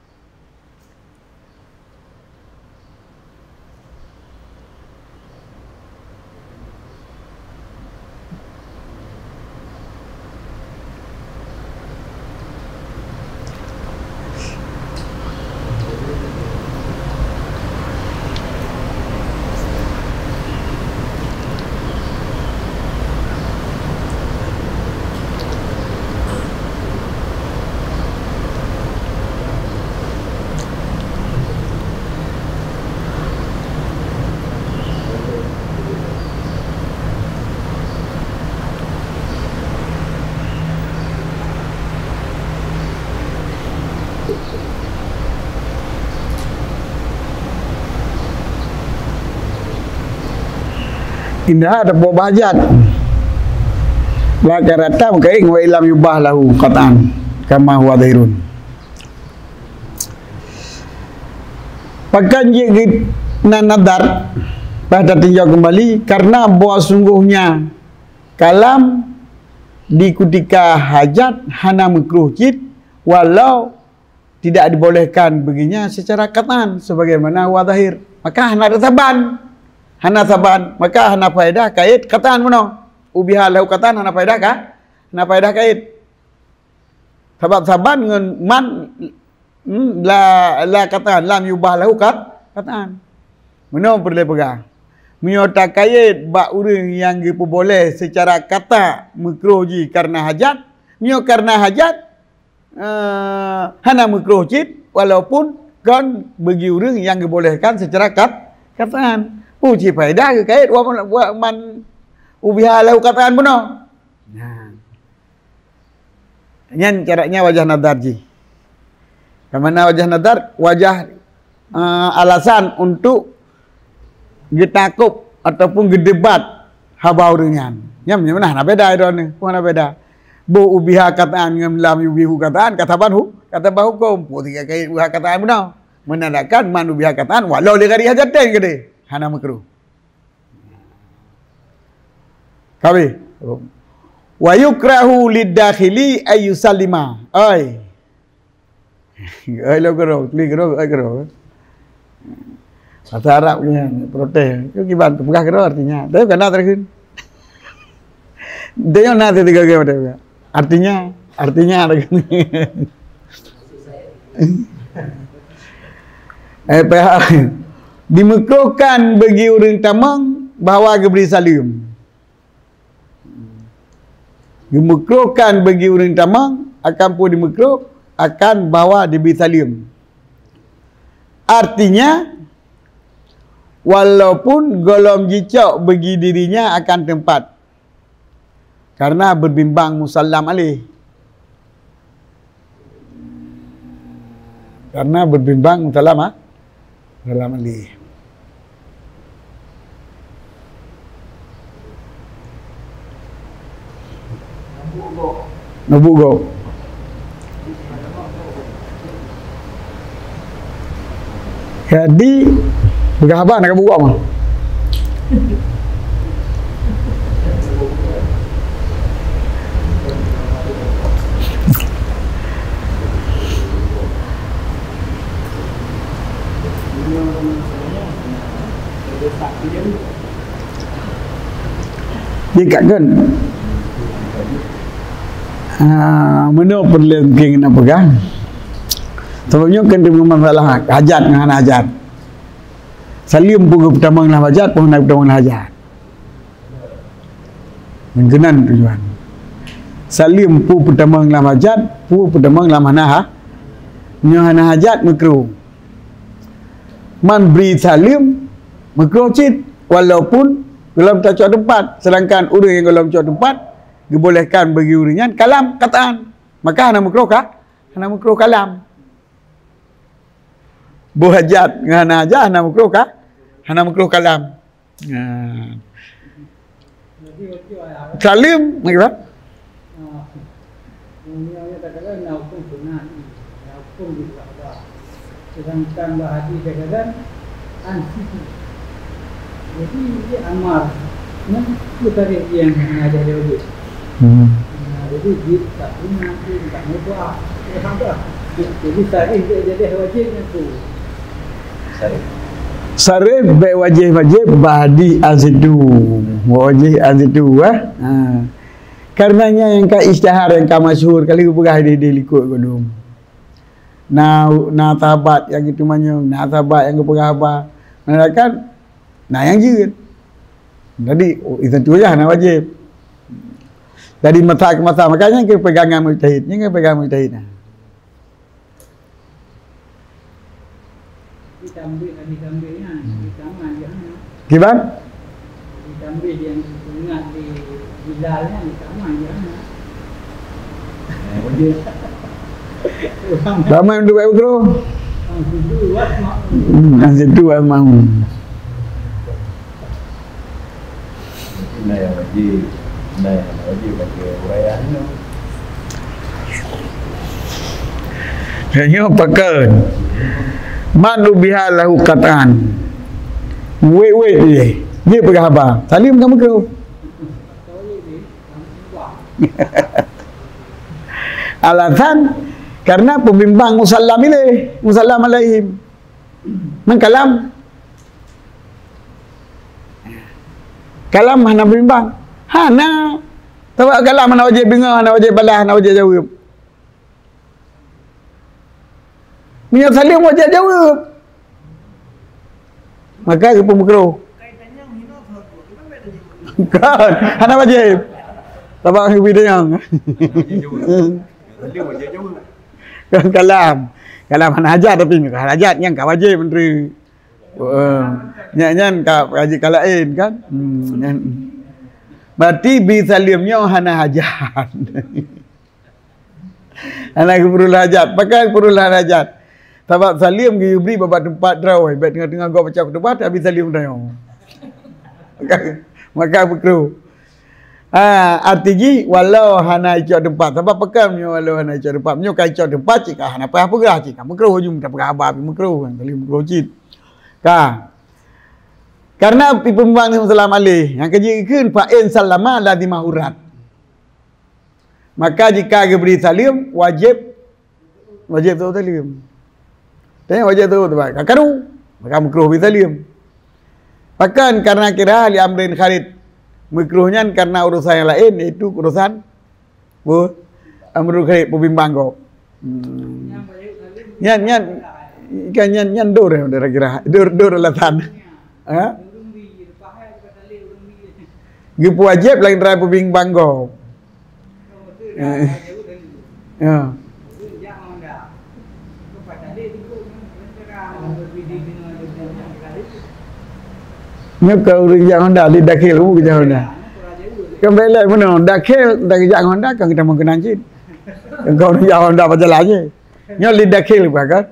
Indah ada buah bahajat. La karata meukaing wa illam yubah lahu qat'an kama huwa zahirun. Pakan jeuet geunan nadar, bah tatinjau keumbali, karena bahwa sungguhnya kalam di kutika hajat hana meukruh cit, walau tidak dibolehkan baginya secara qat'an sebagaimana huwa zahir. Maka hana saban. Hana saban. Maka hana faedah kait qat'an bunoe. Ubiha lahu qat'an hana faedah ka? Hana faedah kait. Sabab saban ngon man, hmm, la, la qat'an, lam yubah lahu qat-, qat'an. Meunoe peureulée peugah. Meunyoe takayét bak ureuëng nyang geupeuboleh seucara kata meukruh jih kareuna hajat, meunyoe kareuna hajat, eh, hana meukruh cit, walaupun kon bagi ureuëng nyang geubolehkan seucara kat-, kataan. Peue cit faedah geukayét wa, wa man ubiha lahu kataan bunoe. Nah. Nyan caranya wajah nadar jih. Yang mana wajah nadar? Wajah, eh, alasan untuk geutakub ataupun geudebat haba ureuëng nyan. Nyan, nyan hana beda droeneuh, pun hana beda. Boh ubiha kataan ngon lam yubihu kataan, kata ban hu-, kata ban huköm. Pun tiga kali ubiha kataan beuna. Menandakan man ubiha kataan, walau li ghairi hajatin keudeh. Hana meukruh. Kabe. Wa yukrahu lid dakhili ayyusallima. Oi. Ai lo keudroe, kli keudroe, ai keudroe. Bahasa Arab nyan, protes. Itu kiban, peugah keudroe artinya. Tapi bukan na terkheun. Dia na tiga kali. Artinya, artinya terkheun. Eh, pihak dimeukruhkan bagi ureuëng tamong bahwa geubri saleuem. Dimeukruhkan bagi ureuëng tamong akan pun dimeukruh akan bahwa dibri saleuem. Artinya, walaupun gohlom jicok bagi dirinya akan teumpat, karena berbimbang musallam alaih. Karena berbimbang musallam, ah, musallam alaih. Nubuk go. Jadi, peugah haba nak buka mah. Dikakkan. Ah, meunoe peureulée mungkin nak peugah. Sebab nyoe kan dia masalah hajat ngon hana hajat. Saleuem pun geutamong lam hajat, pun hana geutamong lam hajat. Meunan tujuan. Saleuem pun peutamong lam hajat, pun peutamong lam hana ha-, nyoe hana hajat meukruh. Man bri saleuem meukruh cit, walaupun gohlom tacok teumpat, sedangkan ureuëng nyang gohlom cok teumpat geubolehkan bagi ureuëng nyan kalam kataan. Maka hana meukruh ka? Hana meukruh kalam. Boh hajat ngon hana hajat hana meukruh ka? Hana meukruh kalam. Nah. Saleuem, ya kan? Sedangkan bak hadis dikatakan, "Ansitu." Jadi, dia amar. Nah, itu tadi yang mengajar dia wajib. Hmm. Nah, jadi, dia tak guna, dia tak mubah. Dia tak mubah. Jadi, tadi dia jadi wajib tu. Sarif. Sarif baik wajib-wajib, bak hadis ansitu. Wajib ansitu, eh. Ha. Karenanya nyang ka isytihar, nyang ka masyhur, kali geupeugah di, di likot geuh dum. Na, na sahabat nyang geuteumanyong, na sahabat nyang geupeugah haba. Meunan kan, na nyang jeuet. Jadi, oh, itu tu lah na wajib. Dari masa ke masa, makanya ke pegangan mujtahid. Ni ke pegangan mujtahid. Nah. Ditambaih, ditambaih nyan, ditamah je hana. Kiban? Ditambaih yang ingat di Bilal nyan, ditamah je hana. Ramai untuk baik betul. Yang situ buat makmum. Hmm, yang situ buat makmum. Nah, yang wajib, nah, yang wajib bagi uraian tu. Nyoe pakon. Man ubiha lahu qat'an. Wet-wet je. Dia peugah haba. Salim ka makruh. Alasan, karena pembimbang musallam ilaih, musallam alaihim. Nang kalam. Kalam hana pembimbang. Hana. Sabab kalam hana wajib deungoe, hana wajib balah, hana wajib jaweueb. Meunyoe salim wajib jaweueb. Maka geupeumeukruh. Kon, hana wajib. Sabab geubri tanyong. Kon kalam. Kalam hana hajat tapi hana hajat nyang ka wajib menteri. Eh, nyan, nyan ka wajib ka laén kan? Hmm, nyan. Berarti bi salim nyoe hana hajat. Hana geupeureuloh hajat. Pakon geupeureuloh hajat? Sabab salim geubri bak teumpat droe, bak teungoh-teungoh gob baca khutubah, tapi salim tanyoe. Maka, maka makruh. Ha, arti jih, walau hana icok teumpat. Sabab pakon meunyoe walau hana icok teumpat? Meunyoe ka icok teumpat, cit ka hana peugah-peugah, cit ka makruh, ujong tapeugah haba pih makruh, kan? Salim makruh cit. Ka. Karena peubimbang musallam alaih, nyang ka jikheun fa in sallama lazimahu rad. Maka jika geubri salim, wajib, wajib teuôt salim. Tanya wajib teuôt, teuôt. Ka karu, maka makruh bri salim. Pakon karena kira li amrin kharid. Makruh nyan karena urusan nyang laén, yaitu urusan bu, amrul kharid, peubimbang gob. Hmm. Nyan, nyan, kan nyan, nyan dor, kira-kira. Dor, dor alasan. Ha? Geupeuwajéb lagèe nyan peubimbang gob. Eh. Ya. Nyoe ka ureueng jak Honda, li dakhil, uh, jak Honda. Kan bèk lé meunoe, dakhil, dak jak Honda, kan kita meukeunang cit. Kan kau ureueng jak Honda pajalan je. Nyoe li dakhil, bukan kan?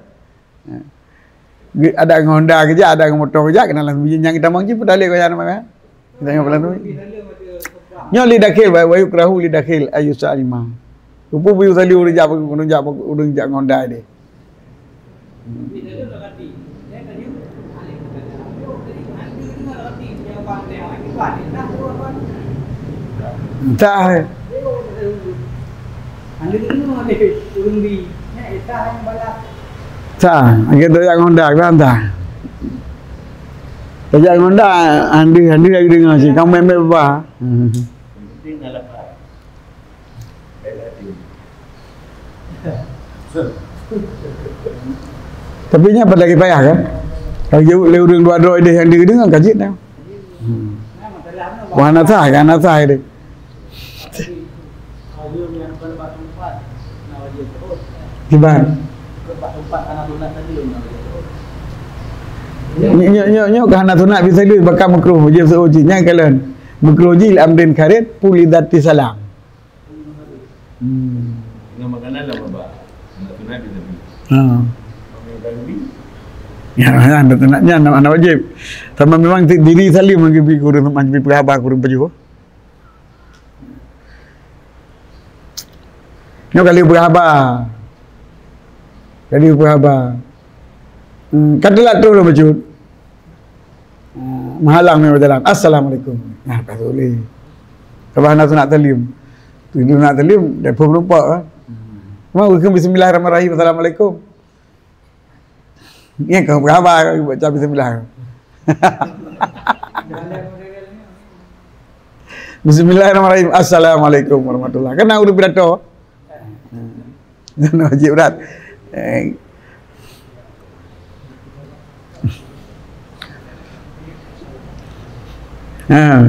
Ge-, ada ngon Honda keujak, ada ngon moto keujak, keunan langsung nyang tamong jih peutalek keu nyan, kan? Kita nyoe pelan tu. Nyoe li dakhil, wa, wa yukrahu li dakhil ayu sa'ima. Rupa-rupa yusalli ureueng jak, ureueng jak, ureueng jak ngon Honda deh. Entah. Sa, lagèe tajak ngon Honda, kan, ta. Tajak ngon Honda, andeuh, andeuh laju deungoe cit, ka meu'en bak ba. Tapi nyan padahai payah, kan? Kalau jeuet lé ureueng dua droe deh nyang deungoe ka jeuet dah. Hmm. Wah, hana sah, hana sah deh. Kiban. Nyoe, nyoe, nyoe, nyoe ka hana sunat bisa lé, bahkan makruh, wajib seuôt cit. Nyan kalon. Makruh jih li amrin kharid, pu li dzati salam. Hmm. Dengan makanan lah, Bapak. Nak sunat bisa beli. Ha. Makan kambing. Ya, ya, nak sunat nyan, nak, nak wajib. Sama memang di-, diri salim lagi pi kurang, pi peugah haba kurang pajoh. Nyoe kali peugah haba. Kali peugah haba. Hmm, ka teulat troh lom bacut. Ah, meuhalang meujalan. Assalamualaikum. Nah, ka boleh. Sabab hana sunat salim. Tuju sunat salim, dah pun meureumpok, kan? Mau ke bismillahirrahmanirrahim. Assalamualaikum. Nyan ka haba baca bismillah. Bismillahirrahmanirrahim. Assalamualaikum warahmatullahi. Kan na ureueng pidato. Nyan wajib brat. Eh. Ha.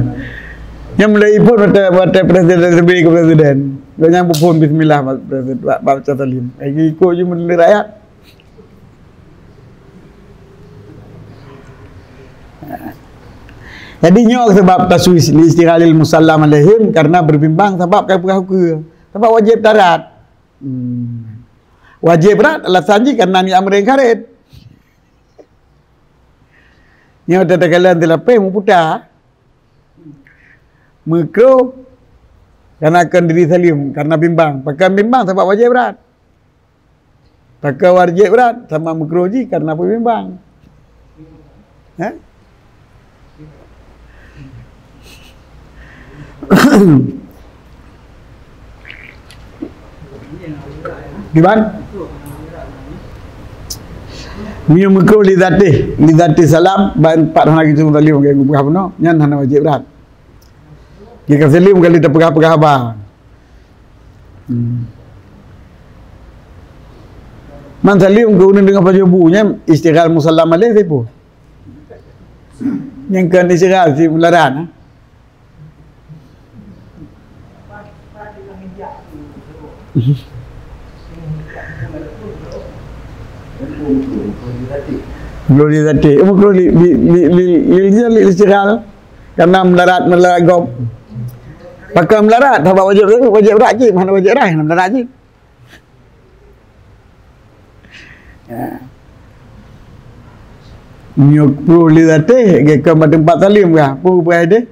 Nyan mulai phôn watèe, watèe presiden, presiden. Gobnyan peuphôn bismillah bak presiden, bak, bak baca salim. Lagi ikut je meuleueh rakyat. Jadi nyoe sabab taswis li isytighalil musallam alaihim, karena berbimbang sabab ka peugah ukeue. Sabab wajéb darat. Hmm. Wajéb darat alasan jih karena ni amrin kharid. Nyoe tatakalon teulapeh muputa. Meukruh karena kon diri salim, karena bimbang. Pakon bimbang? Sabab wajéb rot. Pakon wajéb rot? Sabab meukruh jih karena peubimbang. Hah? Kiban? Meunyoe meukruh li zatih, li zatih salam, ban pat hana geucok salim, geupeugah bunoe, nyan hana wajéb rot. Jika salim kali tapeugah-peugah haba. Hmm. Man salim keu ureuëng deungon pajoh bu, nyan istighal musallam alaih sipu. Nyan kon istighal si mularan. Meukruh li zatih. Meukruh li zatih. Meukruh li, li, li, li, li, li, li istighal. Karena melarat, melarat gob. Pakon melarat? Sabab wajéb, wajéb rot cit, hana wajéb rot, hana melarat cit. Ya. Meunyoe meukruh li zatih, geukeum bak teumpat salim kah? Peue, peue hai deh?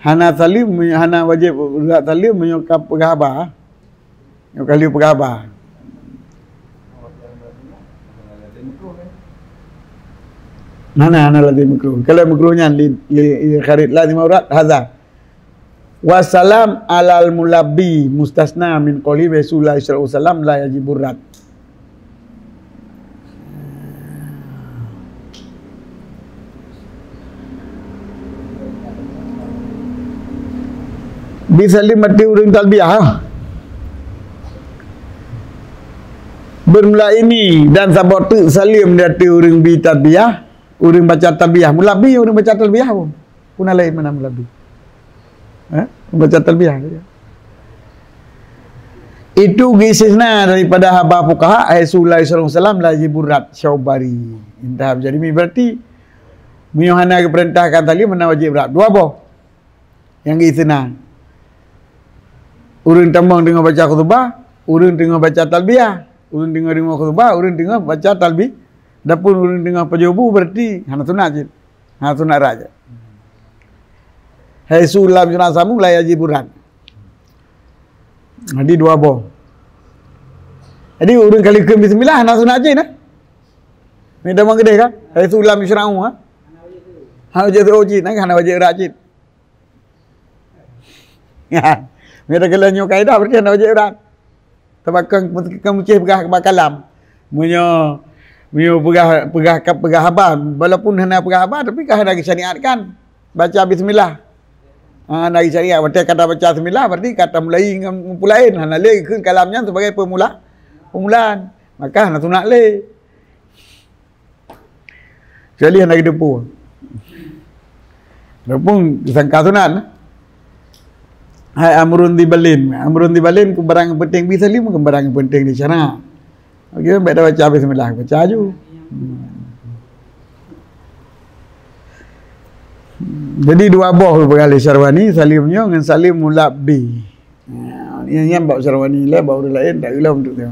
Hana salim, meunyoe hana wajéb rot salim, meunyoe ka peugah haba. Nyoe kali peugah haba. Hana, hana lazim meukruh. Kalau meukruh nyan li, li, li kharit lazim aurat, hadza. Wassalam alal mulabbi mustasna min qawli, wa haitsu la yusyra'u salam la yajibur rad. Bi salim di ateueh ureuëng talbiyah. Bermula ini dan saboh teuk salim di ateueh ureuëng bi talbiyah, ureuëng baca talbiyah. Mulabbi ureuëng baca talbiyah pun. Puna laén mana mulabbi. Eh? Baca talbiyah. Itu istisna daripada haba fuqaha, haitsu la yusyra'u salam la yajibur rad, Syaubari. Intaha Jarimi. Berarti, meunyoe hana geupeurintahkan salim, hana wajéb rad. Dua boh nyang istisna. Ureuëng tamong teungoh baca khutubah, ureuëng teungoh baca talbiyah, ureuëng teungoh deungoe khutubah, ureuëng teungoh baca talbi-, adapun ureuëng teungoh pajoh bu, berarti hana sunat cit. Ha, sunat rot. Haitsu lam yusyra' salam la yajibur rad. Jadi dua boh. Jadi ureuëng kali kheun bismillah hana sunat cit nah. Ni dah keudeh kan? Haitsu lam yusyra' ha. Hana wajéb rot cit, nah hana wajéb rot cit. Ni dah keulan nyoe kaedah berarti hana wajéb rot. Sabab kan, kan mucih peugah bak kalam. Meunyoe, meunyoe peugah, peugah, peugah haba, walaupun hana peugah haba, tapi kan hana geusyariatkan baca bismillah. Ha, hana geusyariat. Berarti kata baca bismillah, berarti kata mulai ngon peue laén. Hana lé kheun kalam nyan sebagai pemula, permulaan. Maka hana sunat lé. Kecuali hana geuteupeue. Walaupun disangka sunat. Hai amrun dzibalin. Amrun dzibalin keu barang nyang penting, bi salim keu barang nyang penting di syara. Okey, baik dah baca bismillah, baca aju. Hmm. Jadi dua boh peugah lé Syarwani, salim nyoe ngon salim mulabbi. Ya, nyan, nyan bak Syarwani lah, bak ureuëng laén tak geulah untuk dia.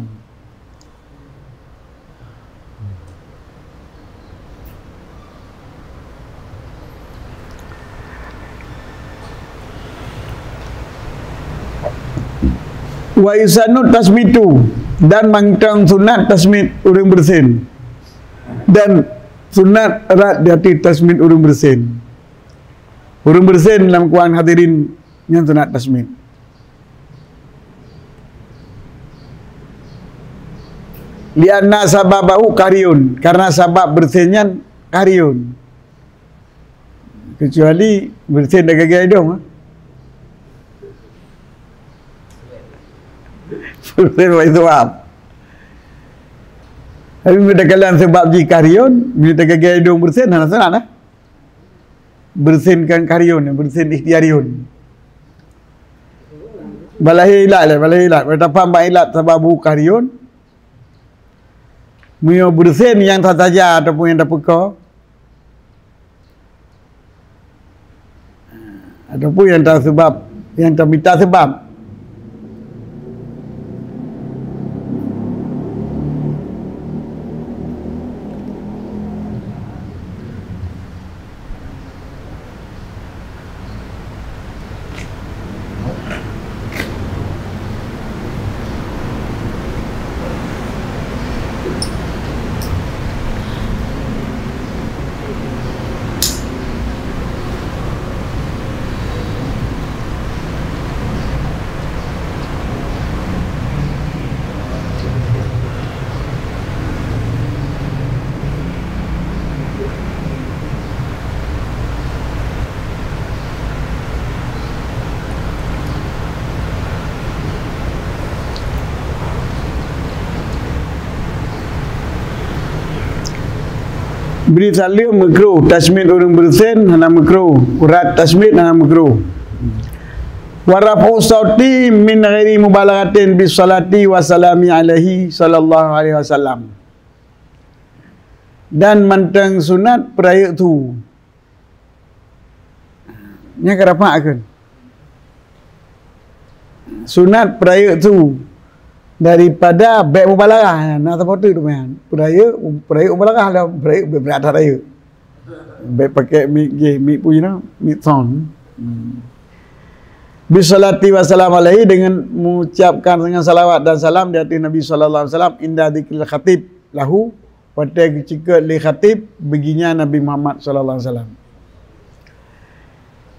Wa yusannu tasmitu, dan mantong sunat tasmit ureuëng beureusin. Dan sunat rot di ateueh tasmit ureuëng beureusin. Ureuëng beureusin lam kuang hadirin nyan sunat tasmit. Lianna sababahu qahriyun, karena sabab beureusin nyan qahriyun. Kecuali beureusin dagagée idong, ha? Beureusin wajéb. Tapi meunyoe takalon sabab jih qahriyun, meunyoe dagagée idong beureusin, hana sunat, ha? Beureusin kon qahriyun, beureusin ikhtiyariyun. Balahé ilat lah, balahé ilat. Bak tapaham bak ilat sababahu qahriyun. Meunyoe beureusin nyang tataja ataupun nyang tapeuko, ataupun nyang tasebab, nyang tamita sebab. Bri saleuem meukruh, tasmit ureuëng beureusen hana meukruh, urat tasmit hana meukruh. Wa raf'u sauti min ghairi mubalaghatin bis salati wa salami alaihi sallallahu alaihi wasallam. Dan mantong sunat peurayeuk su. Nyan ka rapat kheun. Sunat peurayeuk su daripada bék mubalaghah. Na saboh teuk tu meuhan. Peurayeuk, peurayeuk mubalaghah lah, peurayeuk bék brat that rayeuk. Bék pakai mik jih, mik pun na, mik sound. Hmm. Bisalati wa salam alaihi, dengan mengucapkan dengan salawat dan salam di atas Nabi sallallahu alaihi wasallam inda dzikril khatib lahu, watée geuceukeut lé khatib baginya Nabi Muhammad sallallahu alaihi wasallam.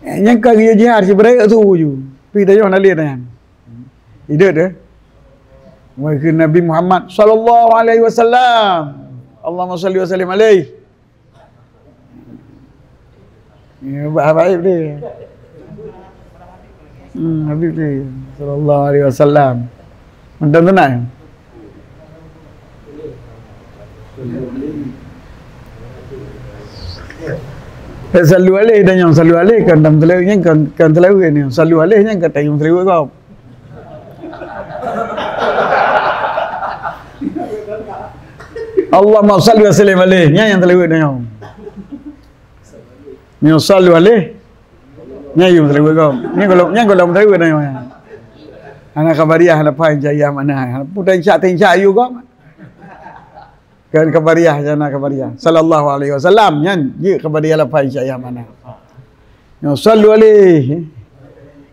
Eh, nyang ka geuyue jihad sibeurayek su ju. Pi tanyoe na lé nyan. Ideuet deh. Wa Nabi Muhammad sallallahu alaihi wasallam. Allahumma shalli wa sallim alaihi. Ya, bah, baik dia. Hmm, Habib dia. Sallallahu alaihi wasallam. Mantap tenang. Eh, sallu alaihi dan nyang sallu alaihi kan tam salawat nyan kan, kan salawat ni. Sallu alaihi nyan kan tayong salawat kau. Allahumma salli wa sallim alaihi. Nyan nyang salawat nyan. Nyan sallu alaihi. Nyan yum salawat kau. Nyan kalau, nyan kalau salawat nyan. Hana khabariah, hana pai jayah mana. Putai cak tin cak yu kau. Kan khabariah, jana khabariah. Sallallahu alaihi wasallam nyan, jeuet khabariah lapan syayah mana. Nyan sallu alaihi.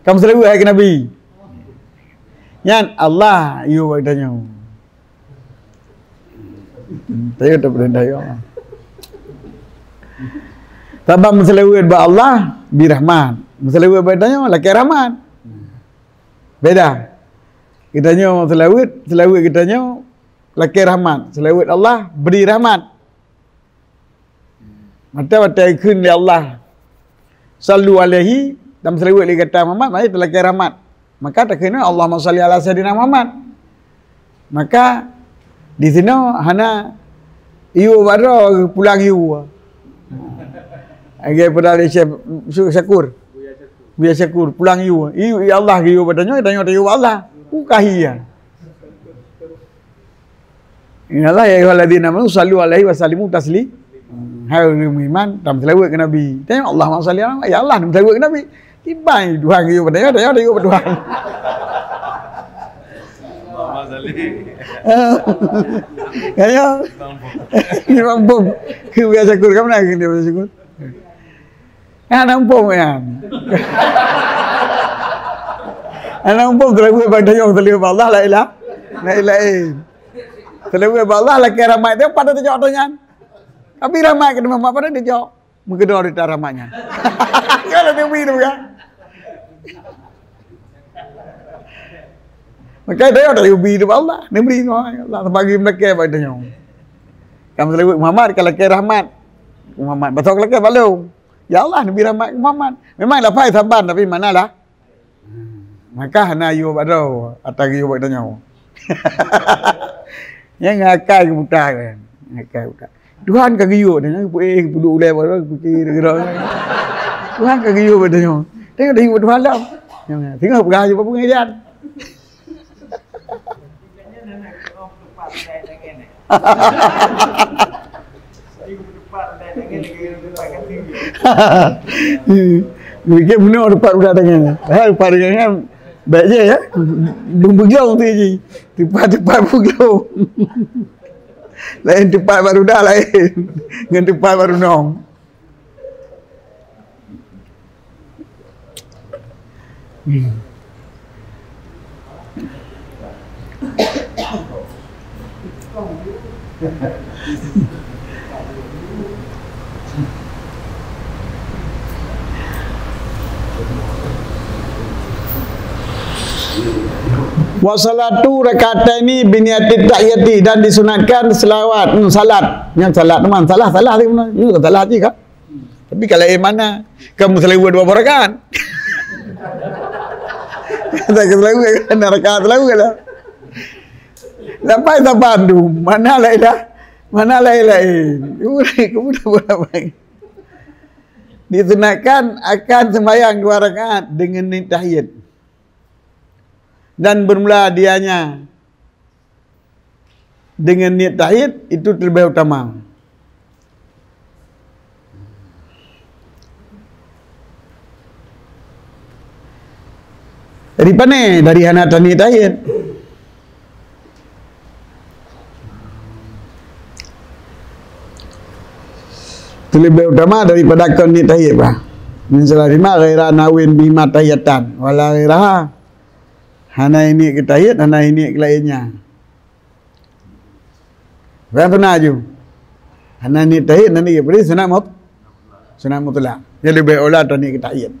Kamu salawat hai ke Nabi. Nyan Allah yue bak tanyoe. Tayo tak pernah tayo. Sabab meusalawat bak Allah bi rahmat. Meusalawat bak tanyoe lakée rahmat. Beda. Geutanyoe salawat, salawat geutanyoe lakée rahmat. Salawat Allah bri rahmat. Mata watée kheun lé Allah, "Sallu alaihi," dan salawat lé gata Muhammad, maka talakée rahmat. Maka takheun, "Allahumma salli ala sayyidina Muhammad." Maka di sinoe hana yue bak droe pulang yue. Lagée peudali Syekh Syakur. Buya Syakur pulang yue. Yue, ya Allah, yue bak tanyoe, tanyoe tayue bak Allah. Bukahi ya. Innallaha ya ayyuhalladzina amanu sallu alaihi wa sallimu tasli. Hai ureuëng meuiman, tam salawat ke Nabi. Tanya Allah, "Allahumma salli ala," ya Allah, tam salawat ke Nabi. Tibai Tuhan ke yue pada, ya, ya, ya, Tuhan. Allahumma salli. Ya, ya. Imam Bom. Ke biasa syukur, kamu nak ke dia biasa syukur? Hana muphom nyan. Hana muphom, salawat bak tanyoe, salawat bak Allah, la ilah, la ilaha. Salawat bak Allah, lakée rahmat teuh, pada teucok ata nyan. Tapi rahmat keu Muhammad pada teucok. Meukeudong di rahmat nyan. Kalau Nabi tu kan. Maka tanyoe dah ubi tu bak Allah. Nabi tu Allah, bagi meulakée bak tanyoe. Kamu salawat Muhammad, ka lakée rahmat. Muhammad, beutôi ka lakée bak lôn. Ya Allah, Nabi rahmat keu Muhammad. Memang lafai saban, tapi makna lah. Maka hana yue bak droe, ata geuyue bak tanyoe. Nyang ngakai keu buta kan. Ngakai buta. Tuhan ka geuyue bak tanyoe, eh, peuduek ulée bak droe, pikir droe. Tuhan ka geuyue bak tanyoe. Tanyoe dah yue bak Tuhan dah. Nyang tengok peugah je bak pengajian. Mikir bunoe teumpat udah tangan. Hai, teumpat tangan kan. Baik je ya. Beumeujong tu ji. Teumpat-teumpat beuglong. Lain teumpat baru dah lain. Ngon teumpat baru nong. Wa salatu rak'ataini bi niyatit tahiyati, dan disunatkan selawat, hmm, salat. Nyang salat teman, salah, salah tadi beuna. Yu, salah tadi kan. Tapi kalau eh mana? Kamu selawat dua rakaat. Saya selawat kan, rakaat selawat lah. Sampai saban tu, mana lah dah? Mana laén-laén? Kemudian, kemudian bolak-balik. Disunatkan akan sembahyang dua rakaat dengan niat tahiyat. Dan bermula dianya dengan niat tahiyat itu terlebih utama. Dari pane? Dari hana taniat tahiyat. Itu lebih utama daripada kon niat tahiyat bah. Min salasin ma ghaira nawin bihima tahiyatan wala ghairaha. Hana niat keu tahiyat, hana niat keu laén nyan. Bang sunat aju. Hana niat tahiyat, hana niat beri sunat mut-, sunat mutlak. Jadi lebih aula taniat keu tahiyat.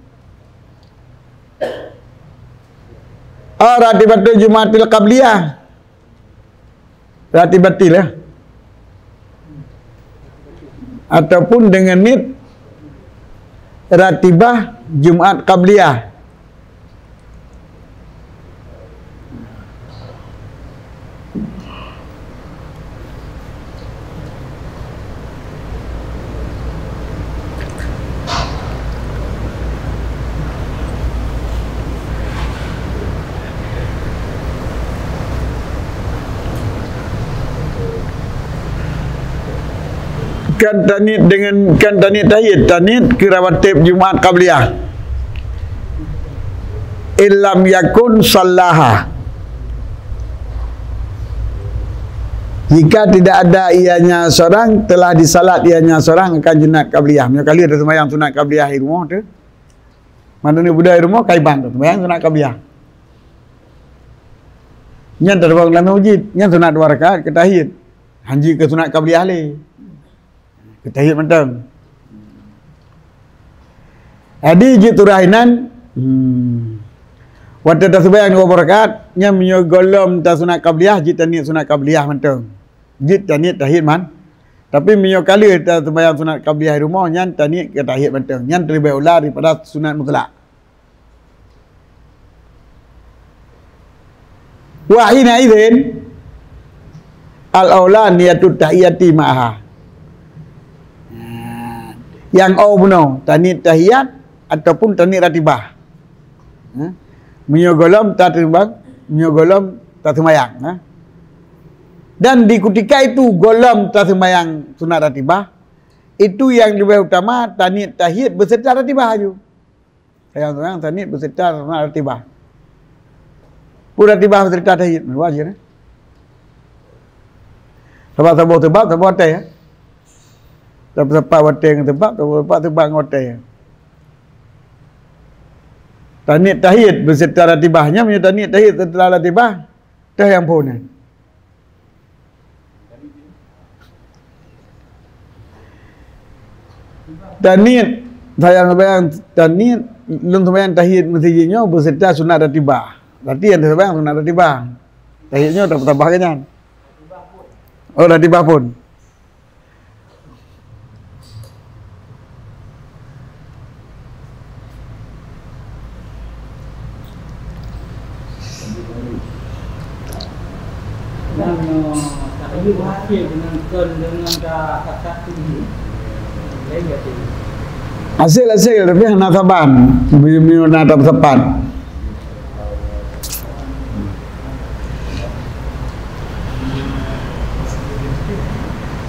Ah, ratibatul Jumatil qabliyah. Ratibatil, ya. Ataupun dengan niat ratibah Jumat qabliyah. Kan taniat dengan, kan taniat tahiyat, taniat keu rawatib Jumat qabliyah. Illam yakun sallaha. Jika tidak ada ianya seorang, telah disalat ianya seorang akan Jumat qabliyah. Meunyoe ka lheueh taseumbahyang sunat qabliyah di rumoh tu, mandum ni buda di rumoh, ka iban taseumbahyang sunat qabliyah. Nyan terbang lam masjid, nyan sunat dua rakaat keu tahiyat. Hanji keu sunat qabliyah lé. Keu tahiyat mantong. Jadi jeuet turah inan, hmm. Watèe taseumbahyang dua rakaat, nyan meunyoe gohlom tasunat qabliyah, jeuet taniat sunat qabliyah mantong. Jeuet taniat tahiyat man. Tapi meunyoe ka lheueh taseumbahyang sunat qabliyah di rumoh, nyan taniat keu tahiyat mantong. Nyan terlebih aula daripada sunat mutlak. Wa hina idzin al-aula niyatut tahiyati ma'aha. Nyang ôh bunoe, taniat tahiyat ataupun taniat ratibah. Ha? Meunyoe gohlom taseumbahyang, meunyoe gohlom taseumbahyang, ha? Dan di kutika itu gohlom taseumbahyang sunat ratibah, itu nyang leubeh utama taniat tahiyat beserta ratibah aju. Sayang-sayang taniat beserta sunat ratibah. Pun ratibah beserta tahiyat, wajib, eh? Sabab saboh teubab, saboh watèe, eh? Saboh teubab watèe ngon teubab, saboh teubab, teubab ngon watèe. Taniat tahiyat beserta ratibah. Nyan meunyoe taniat tahiyat beserta ratibah, teuh nyang phôn nyan. Taniat, sayang sembahyang taniat, lôn sembahyang tahiyat meuseujid nyoe beserta sunat ratibah. Berarti nyang sembahyang sunat ratibah. Tahiyat nyoe tabah-tabah keu nyan. Oh, ratibah phôn. Hasé-hasé, tapi hana saban. Meunyoe na saban.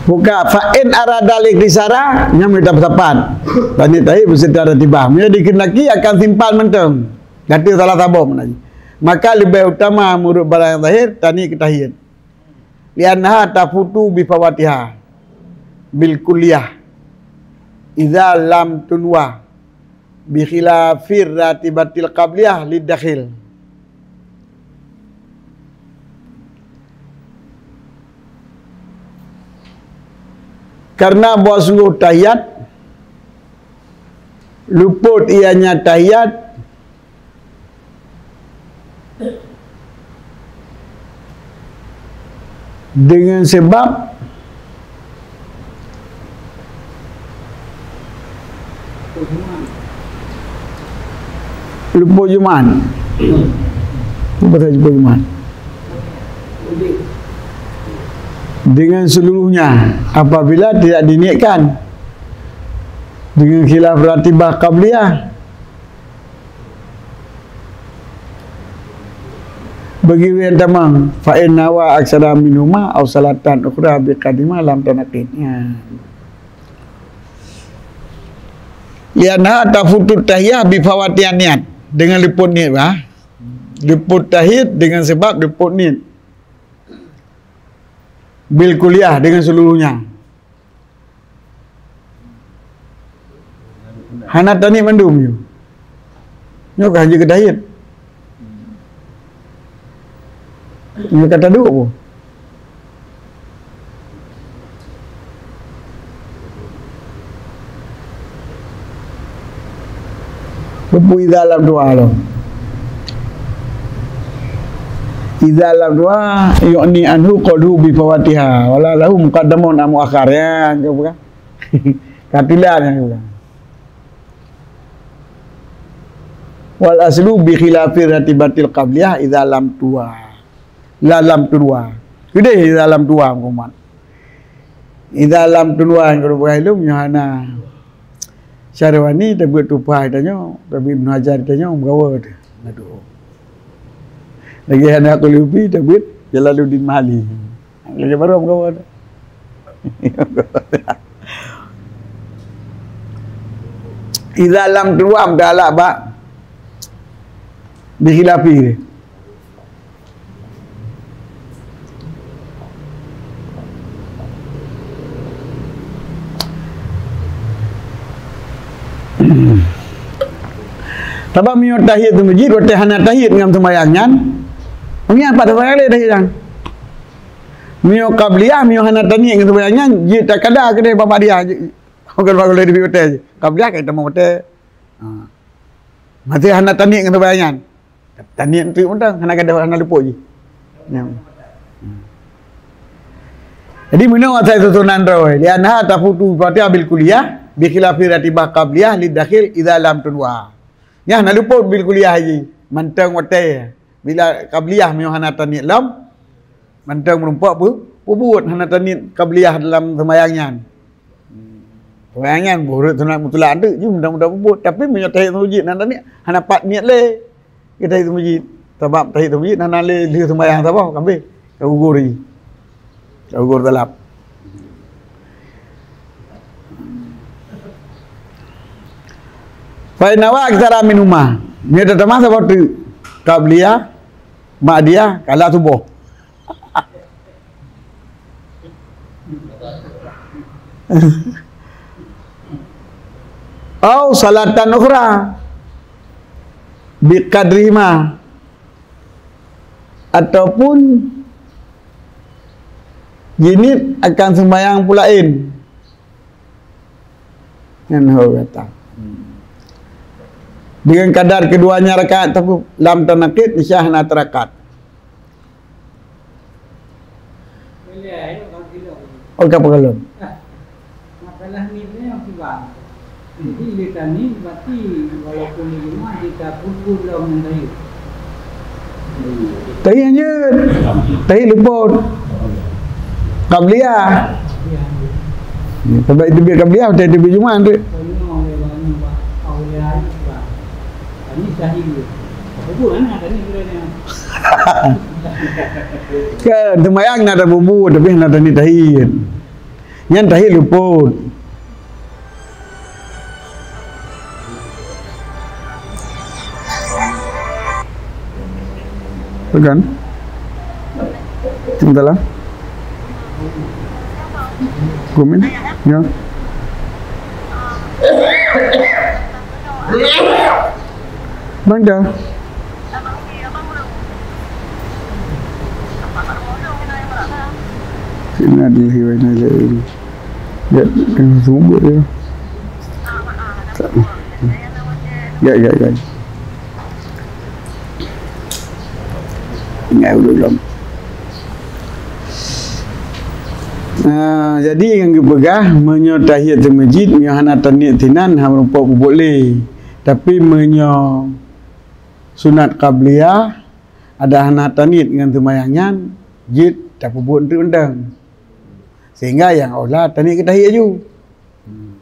Buka, fa in arada al-iqtisara, nyan mita saban. Taniat tahiyat beserta ratibah. Meunyoe dikehendaki akan simpan mantong. Gata salah saboh meunan. Maka leubeh utama meunurot barang nyang zahir, taniat keu tahiyat. Li'annaha tafutu bi fawatiha bil kulliyah idza lam tunwa bi khilafir ratibatil qabliyah lid dakhil. Karena bahwa sungguh tahiyat, luput ianya tahiyat dengan sebab luput Jumat. Luput Jumat. Dengan seluruhnya, apabila tidak diniatkan dengan khilaf ratibah qabliyah, bagi ureuëng tamang, fa in nawa aksara minhuma aw salatan ukhra bi qadrihima lam tanaqid. Ya. Lianha tafutu tahiyah bi fawatihan niat. Dengan luput niat, bah. Luput tahiyat dengan sebab luput niat. Bil kulliyah, dengan seluruhnya. Hana taniet mandum nyoe. Nyoe ka hanjeuet keu tahiyat. Nyoe ka taduek peue? Peue idza lam tuwa lom? Idza lam tuwa yu'ni anhu qauluhu bi fawatiha, wala lahu muqaddamun am muakhar. Ya, ka bukan? Ka tulah nyang ka bukan. Wal aslu bi khilafi ratibatil qabliyah idza lam tuwa. La lam tuwa. Keudeh idza lam tuwa, Muhammad. Idza lam tuwa, nyang ka bukan ilum, nyoe hana. Syarwani tabeuet Tuhfah tanyoe, tabeuet Ibnu Hajar tanyoe, meugawa teuh. Aduh. Lagi hana Qulubi tabeuet Jalaluddin Mahali. Lagi baru meugawa teuh. Idza lam tuwa meutalak bak bi khilafi. Sabab meunyoe tahiyat teuh meujid, watée hana tahiyat ngon seumayang nyan, meunyoe pat seumayang lé tahiyat nyan. Meunyoe qabliyah, meunyoe hana taniet ngon seumayang nyan, jeuet takada keudeh bak ba'diyah, jeuet, bukan bak lé di watée. Qabliyah ka tamong watée. Ha. Maté hana taniet ngon seumayang nyan. Taniet teuk mantong, hana gadoh, hana luput jih. Nyan. Jadi, meunoe asai susunan droe, lianha tafutu Fatihah bil kulliyah, bi khilafi ratibah qabliyah lid dakhil idza lam tunwa. Nyan hana luput bil kulliyah jih, mantong watée. Bila qabliyah meunyoe hana taniet lom, mantong meurumpok peu-, peubuet hana taniet qabliyah dalam seumayang nyan. Seumayang nyan boh rot sunat mutlak teuk jih mudah-mudah peubuet. Tapi meunyoe tahiyat masjid hana taniet, hana pat niet lé. Keu tahiyat masjid. Sabab tahiyat masjid hana lé lheueh seumayang saboh, ka abéh. Ka gugur jih. Ka gugur salaf. Fa in nawa aktsara minhuma. Nyoe tatamah saboh teuk. Qabliyah, Ba'diyah, kala suboh. Au salatan ukhra biqadrihima, ataupun jiniet akan seumayang peue laén. Nyan ho gata. Dengan kadar keduanya rakaat, tapi lam tanaqid, Isya hana tarakat. Oh, ka peugah lom. Masalah ni sebenarnya masih bang. Jadi, dia tadi berarti walaupun di rumah, dia tak pukul dalam mendayung. Tahiyat hanjeuet. Tahiyat luput. Qabliyah. Ya, sebab itu biar qabliyah, utai itu biar Jumaat tu. Kan, seumayang na tabubu, tapi hana taniet tahiyat. Nyan tahiyat luput. Bukan? Entahlah. Komen? Ya. Bang dah. Inna lillahi wa inna ilaihi raji'un. Ya, tengah sibuk dia. Ya, ya, ya. Ingat dulu lom. Ah, jadi nyang geupeugah, meunyoe tahiyat masjid, meunyoe hana taniet sinan, hana meurumpok peubuet lé. Tapi meunyoe sunat qabliyah, adak hana taniet ngon seumayang nyan, jeuet tapeubuet enteuk mantong. Sehingga nyang aula taniet keu tahiyat laju. Hmm.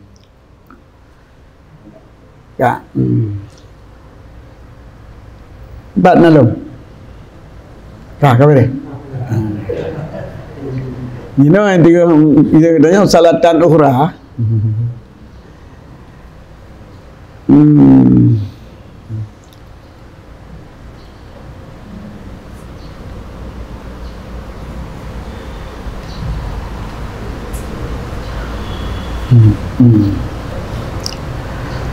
Ya. Hmm. Empat na lom. Ka, ka beureh. Hmm. Inoe nyang tiga, tiga, tiga, salatan ukhra. Hmm. Hmm, hmm.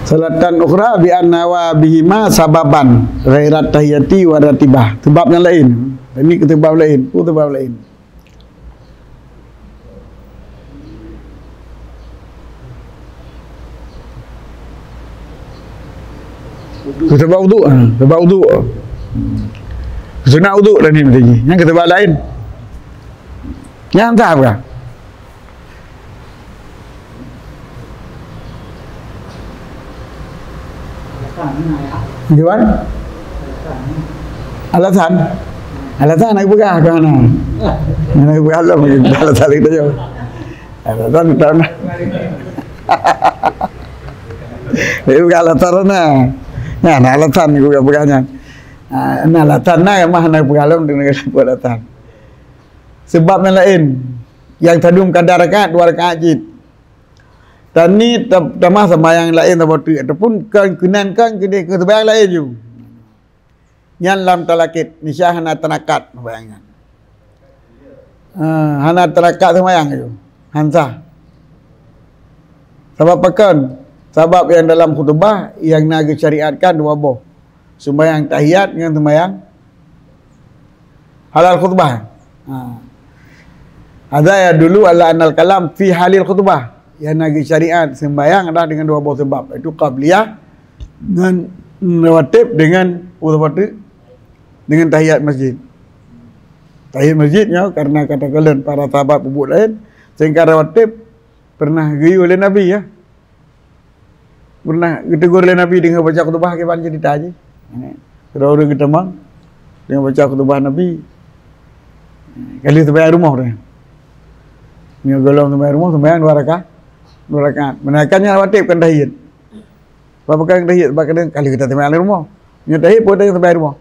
Salatan ukhra bi an nawa bihima sababan ghairat tahiyati wa ratibah. Sebab nyang laén. Ini keu sebab laén, keu sebab laén. Keu sabab uduk, ha, sabab uduk. Sunat uduk dah ni mesti. Nyang keu sabab laén. Nyang entah apa. Gimana? Alasan? Alasan nak peugah ke mana? Nak peugah lom, alasan kita jawab. Alasan tak nak. Dia peugah alasan na. Nah, nah alasan aku peugah nyan. Ah, nah alasan na mah nak peugah lom dengan alasan. Sebab yang lain, yang tadum kadar rakaat, dua rakaat cit. Tani ta-, tamah sembahyang laén saboh teuk ataupun kon keunan kon keu, keu sembahyang laén ju. Nyan lam talakit, nisya hana teunakat sembahyang nyan. Ha, hana teunakat sembahyang ju. Han sah. Sabab pakon? Sabab nyang dalam khutbah nyang na geusyariatkan dua boh. Sembahyang tahiyat ngon sembahyang halal khutbah. Ha. Hadza yadullu ala annal kalam fi halil khutbah. Nyang na geusyariat sembahyang adalah dengan dua boh sebab, iaitu qabliyah ngon rawatib dengan, dengan tahiyat masjid. Tahiyat masjid nyoe karena kata kalian para sahabat peubuet laén, sehingga rawatib pernah geuyue lé Nabi, ya. Pernah geutegur lé Nabi deungon baca khutbah, kiban ceurita jih. Sidroe ureueng geutamong deungon baca khutbah Nabi. Ka lheueh teubayang rumoh teuh. Meunyoe gohlom teubayang rumoh, teubayang dua raka-, dua rakaat. Meunyoe kan nyan rawatib kan tahiyat. Sabab bukan tahiyat, sabab kadang ka lheueh teubayang rumoh. Meunyoe tahiyat pun teubayang rumoh.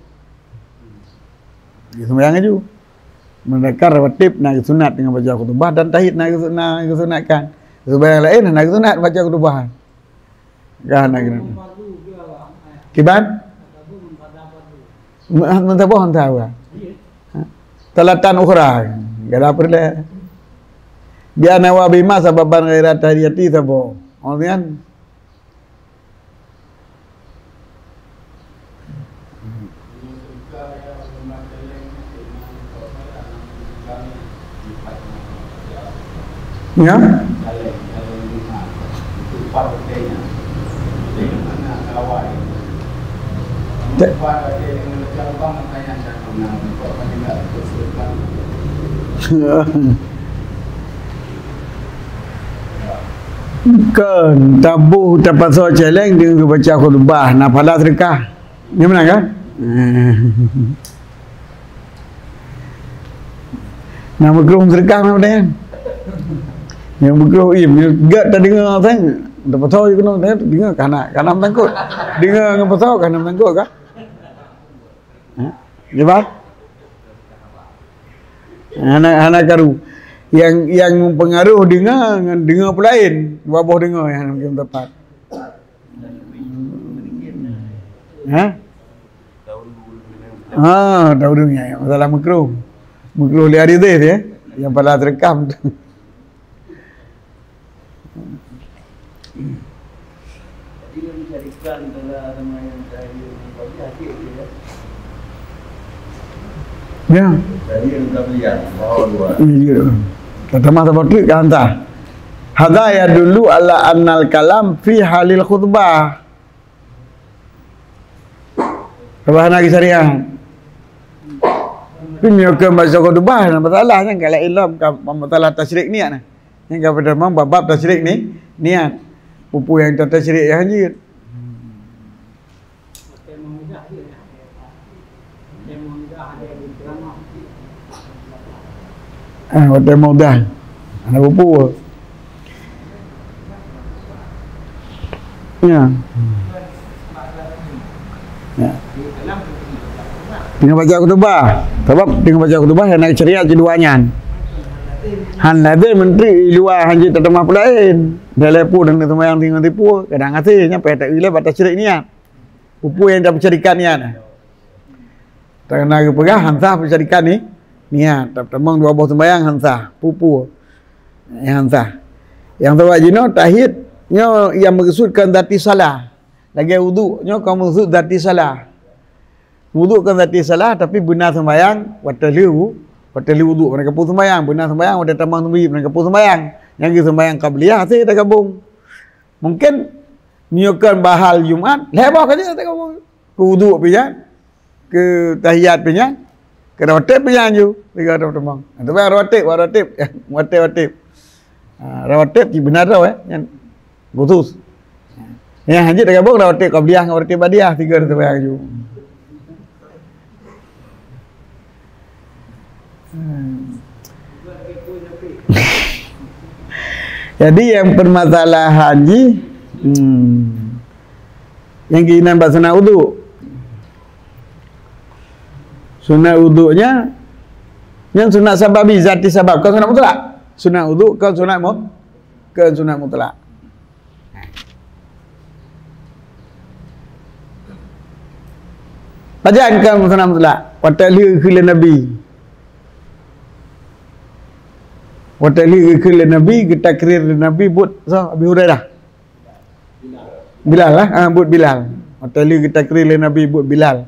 Dia sembahyang laju. Manakala rawatib na geusunat deungon baca khutbah dan tahiyat na geusu-, na geusunatkan. Sembahyang laén hana geusunat baca khutbah. Ka hana geusunat. Kiban? Meusaboh hana tahu. Ha? Salatan ukhra. Gada peureulée. Bi an nawa bihima sababan ghaira tahiyati saboh. Oh, kan? Ya. Kon taboh tapasoe céléng deungon geubaca khutbah, na pahala seudeukah. Nyo meunan kan? Na meukruh seudeukah meunan. Nyang meukruh im, nyo gét tadeungoe sang, tapasoe keunoe, tadeungoe ka na, ka na meusangkot. Deungoe ngon pasoe ka na meusangkot kan? Ha? Jelas? Hana, hana karu. Yang, yang mempengaruh deungoe ngon deungoe peulaén, dua boh deungoe nyang hana mungkin tepat. Ha? Ha, tahu dunia. Masalah makruh. Makruh li hadis ya. Yang pada terekam tu. Ya. Ya, ya. Kata masa batuk kan tak? Hadza yadullu ala annal kalam fi halil khutbah. Sabab hana geusyariat. Tapi meunyoe keu baca khutbah, hana masalah nyan, kalau ilom ka masalah tasyrik niat nah. Nyan ka pada memang bab tasyrik ni, niat. Peue-peue nyang tasyrik nyang hanjeuet. Ah, watèe maudah. Hana pupue. Ya. Ya. Teungoh baca khutubah. Sabab teungoh baca khutubah, hana syariat jih dua nyan. Han lazem menteri luwa han jeuet tatamah peulaén. Dalam pun dan sembahyang tinggal tipu, kadang hase nyan payah taeu lé bak tasyrik niat. Pupue nyang tapeusyarikat niat. Karena geupeugah han sah peusyarikat ni, niat. Tamong dua boh sembahyang han sah. Pupue. Nyang han sah. Nyang sabab jinoe tahiet nyoe nyang meukeusud kon zati salah. Lagée uduk nyoe kon meukeusud zati salah. Uduk kon zati salah, tapi beuna sembahyang watée lheueh u-, watée lheueh uduk, meunan kapeuet sembahyang, beuna sembahyang watée tamong teumbiet, meunan kapeuet sembahyang. Nyang geuh sembahyang qabliyah hase tagabong. Mungken meunyoe kon bahal Jumat, lhée boh ka jeuet tagabong. Keu uduk pih nyan, keu tahiyat pih nyan, keu rawatib pih nyan ju, tiga rawatib tamong. Tapi rawatib, rawatib, watée watib. Ha, rawatib cit beuna droe, eh, nyan khusus. Nyang han jeuet tagabong rawatib qabliyah ngon rawatib ba'diyah, tiga rawatib ju. Hmm. Jadi nyang permasalahan jih, hmm, nyang keunan bak sunat uduk. Sunat uduk nyan, nyan sunat sababi, zati sabab, kon sunat mutlak. Sunat uduk kon sunat mut-, kon sunat mutlak. Pajan kon sunat mutlak? Watée lheueh geukheun lé Nabi. Watée lheueh geukheun lé Nabi, geutakrir lé Nabi buet soe? Abi Hurairah. Bilal lah, ha, buet Bilal. Watée lheueh geutakrir lé Nabi buet Bilal.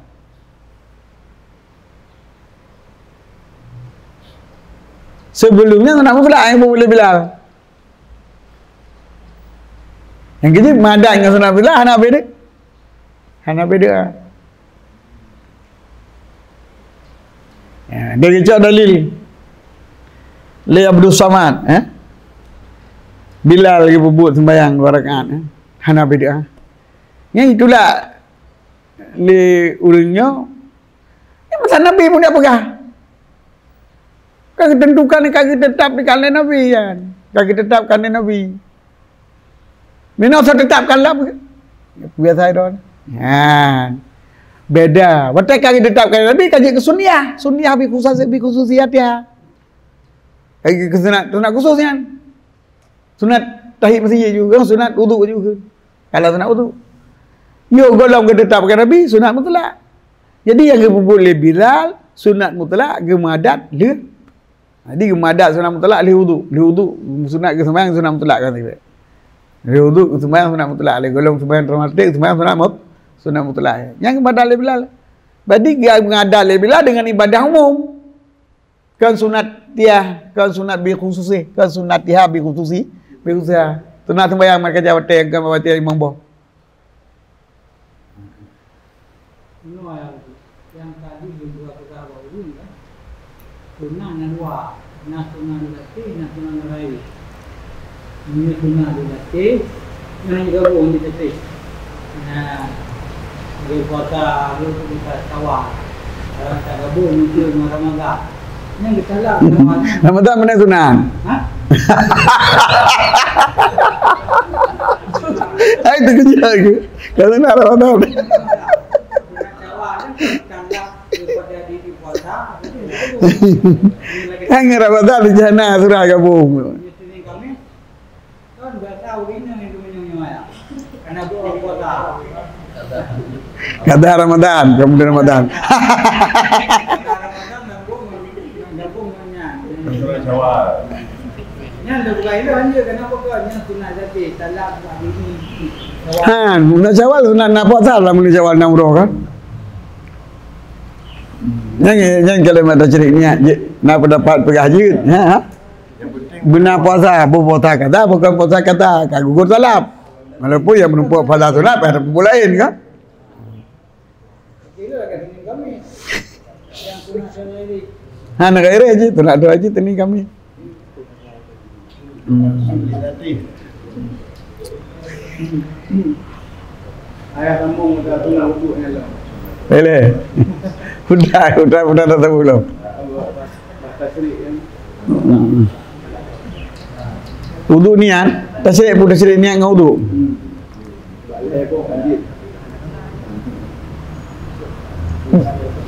Sebelum nyan sunat mutlak nyang buet lé Bilal. Nyang keujeuet madan ngon sunat Bilal hana beda. Hana beda. Ya, dia keucok dalil lé Abdus Samad, eh? Bilal geupeubuet sembahyang dua rakaat, eh? Hana beda. Nyan itulah lé ureuëng nyoe, nyan pasal Nabi pun dak peugah. Ka geuteuntukan, ka geuteutapkan lé Nabi nyan. Ka geuteutapkan lé Nabi. Meunan soe teutapkan lom, biasa droe. Nyan. Beda. Watée ka geuteutapkan lé Nabi, ka jeuet keu sunnah. Sunnah bi khusus, bi khususiyatiha. Ka jeuet keu sunat, sunat khusus nyan. Sunat tahiet meuseujid juga, sunat uduk juga. Kalau sunat uduk. Yo golom geuteutapkan Nabi, sunat mutlak. Jadi nyang geupeubuet lé Bilal, sunat mutlak, geumadat lheueh. Jadi geumadat sunat mutlak lheueh uduk. Lheueh uduk, sunat geuseumbahyang sunat mutlak kan tibet. Lheueh uduk, geuseumbahyang sunat mutlak. Lheueh golom seumbahyang teumatik, seumbahyang sunat mut-, sunat mutlak. Nyang geumadat lé Bilal. Jadi geumadat lé Bilal deungon ibadah umum. Kon sunat tiah, kon sunat bi khususi, kon sunat tiha bi khususi, bi khususiha. Sunat sembahyang meukeujak watée, kon watée limong boh. Inoe nyang tadi geubeuet peugah bak ulôn kan. Sunat na dua, na sunat lati, na sunat rayeuk. Meunyoe sunat lati, nyan gabong di teuteh. Nah, di puasa, di puasa Syawal. Kalau tak gabong, mungkin Ramadan. Nyan geusalah Ramadan. Ramadan mana sunat? Ha? Hai, terkejut aku. Kalau nak Ramadan. Sunat Syawal, kan? Tanggal daripada di, di puasa. Hanya Ramadan di sana surah gabong. Senin Khamis. Kan biasa ureueng inong nyang geumeunyoe-nyoe ya. Karena bulan puasa. Kata Ramadan, kamu di Ramadan. Ramadan gabung, gabung dengan nyan. Nyan dah bukan ilmu je, kenapa kau nyan sunat tadi, talak buat diri. Ha, sunat Syawal, sunat na puasa lah, meunyoe Syawal enam roh kan. Nyan, nyan kalimat tasyrik niat je. Na pendapat peugah jeuet, ha? Beuna puasa, buet puasa kata, bukan puasa kata, ka gugur salaf. Walaupun nyang meunumpuk puasa sunat, pada peubuet laén kan? Ha, nak kira je, tu nak doa je, tadi kami. Hmm. Ayah sambung dah tu nak uduk ni lah. Boleh. Udah, udah, udah, dah tahu belum? Batas serik kan? Hmm. Uduk niat, tasyrik pun tasyrik niat ngon uduk.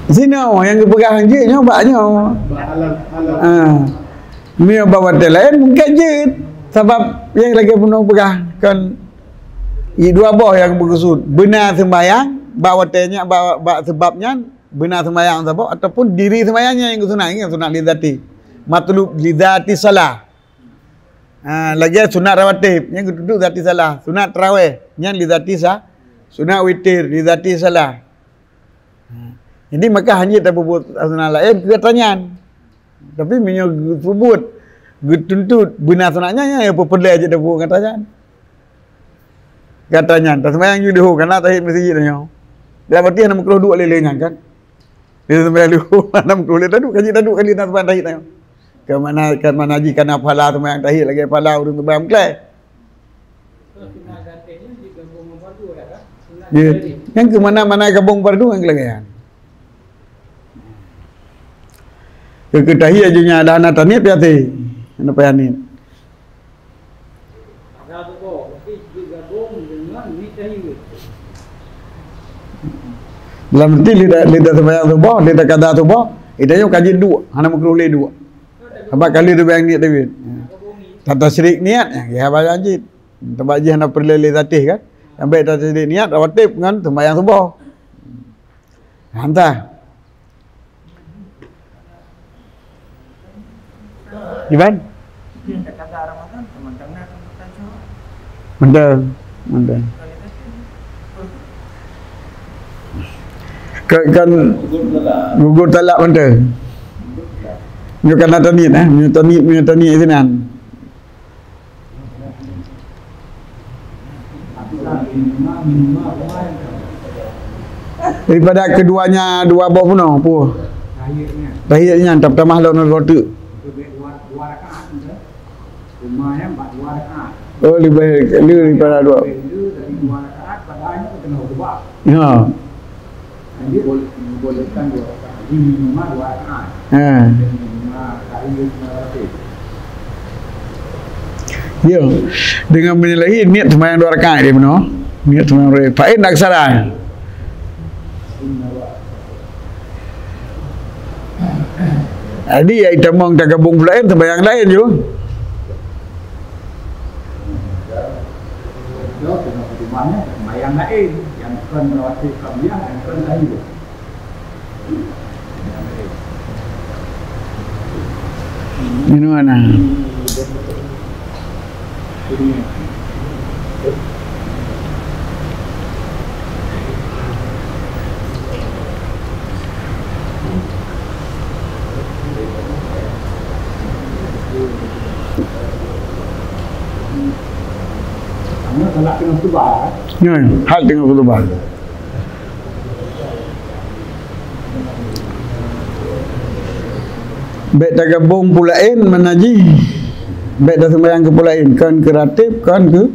Sinoe nyang geupeugah jeuet nyoe bak nyoe. Ah. Meunyoe bak watée laén mungken jeuet. Sabab nyang lagée bunoe peugah kan, i dua boh nyang meukeusut. Beuna seumbahyang bak watée nyan, bak, bak seubab nyan, beuna seumbahyang saboh ataupun diri seumbahyang nyan nyang geusunat, ingat sunat li dzati. Matlub li dzati salah. Ha, lagée sunat rawatib, nyan geutuduek dzati salah. Sunat tarawih, nyan li dzati sa-, sunat witir, li dzati salah. Ha. Jadi maka hana tapeubuet sunat laén keu gata nyan. Tapi meunyoe geupeubuet, geutuntut beuna sunat nyan, nyan peureulée jeuet tapeubuet gata nyan. Gata nyan, taseumayang ju leuhô, kana tahiet meuseujid tanyoe. Dalam arti hana meukruh duek lé-lé nyan kan. Lé seumayang leuhô, hana meukruh lé taduek, ka jeuet taduek kali na seumayang tahiet tanyoe. Ka mana, ka mana jih kana pahala seumayang tahiet lagée pahala ureuëng seumayang meuklai. Ya, nyang keu mana-mana gabong fardu ngon keulagaian. Keu, keu tahiet jih nyan dah na taniet piati. Hana payah niet. Dalam arti lé ta-, lé taseumayang suboh, lé takada suboh, ita nyoe ka jeuet duek, hana meukruh lé duek. Sabab ka lheueh teubayang niet teubiet. Tata syirik niet, ya, ya, haba jih. Sabab jih hana peureulée lé tatéh kan. Sampai tata syirik niet, rawatib ngon seumayang suboh. Hanta. Iban? Mantong, mantong. Ka-, kan gugur talak mantong. Nyoe kan na taniet, eh? Nyoe taniet, nyoe taniet sinan. Daripada keduanya dua boh bunoe, puh. Tahiet nyan, tam-, tamah lom nol teuk. Oh, lebih, lebih daripada dua. Ya. Jadi boleh, bolehkan dua rakaat. Jadi minimal dua rakaat. Ha. Jadi minimal sehari lima ratus. Ya. Dengan menyalahi niat sembahyang dua rakaat dia bunoe. Niat sembahyang dua rakaat. Fa in aksara. Jadi ya itamong tagabong pula lain sembahyang lain je. Sembahyang lain yang kon rawatib qabliyah, yang kon tahiyat. Minum mana? Ya, hal dengan khutbah. Bék tagabong pulaén mana jih. Bék taseumbahyang keu pulaén, kon keu ratib, kon keu,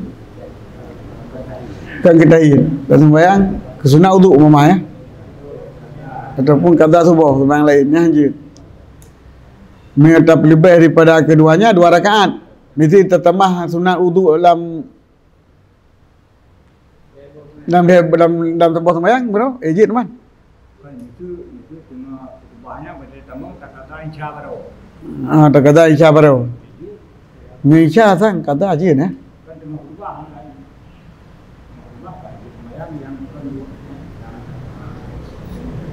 kon keu tahiyat. Taseumbahyang keu sunat udhu umpama, ya. Ataupun kada suboh seumbahyang laén, nyan jeuet. Meunyoe tapeuleubeh daripada keduanya dua rakaat, mesti tatamah sunat udhu lam Lam, lam, lam saboh seumbahyang, bro? Eh, jeuet, man. Kan itu, itu cuma khutbahnya berarti tamong takada insya baru. Ah, takada insya baru. Ngon insya sang kada jeuet, eh? Kan cuma khutbah, kan? Khutbah kan seumbahyang yang bukan dua, yang,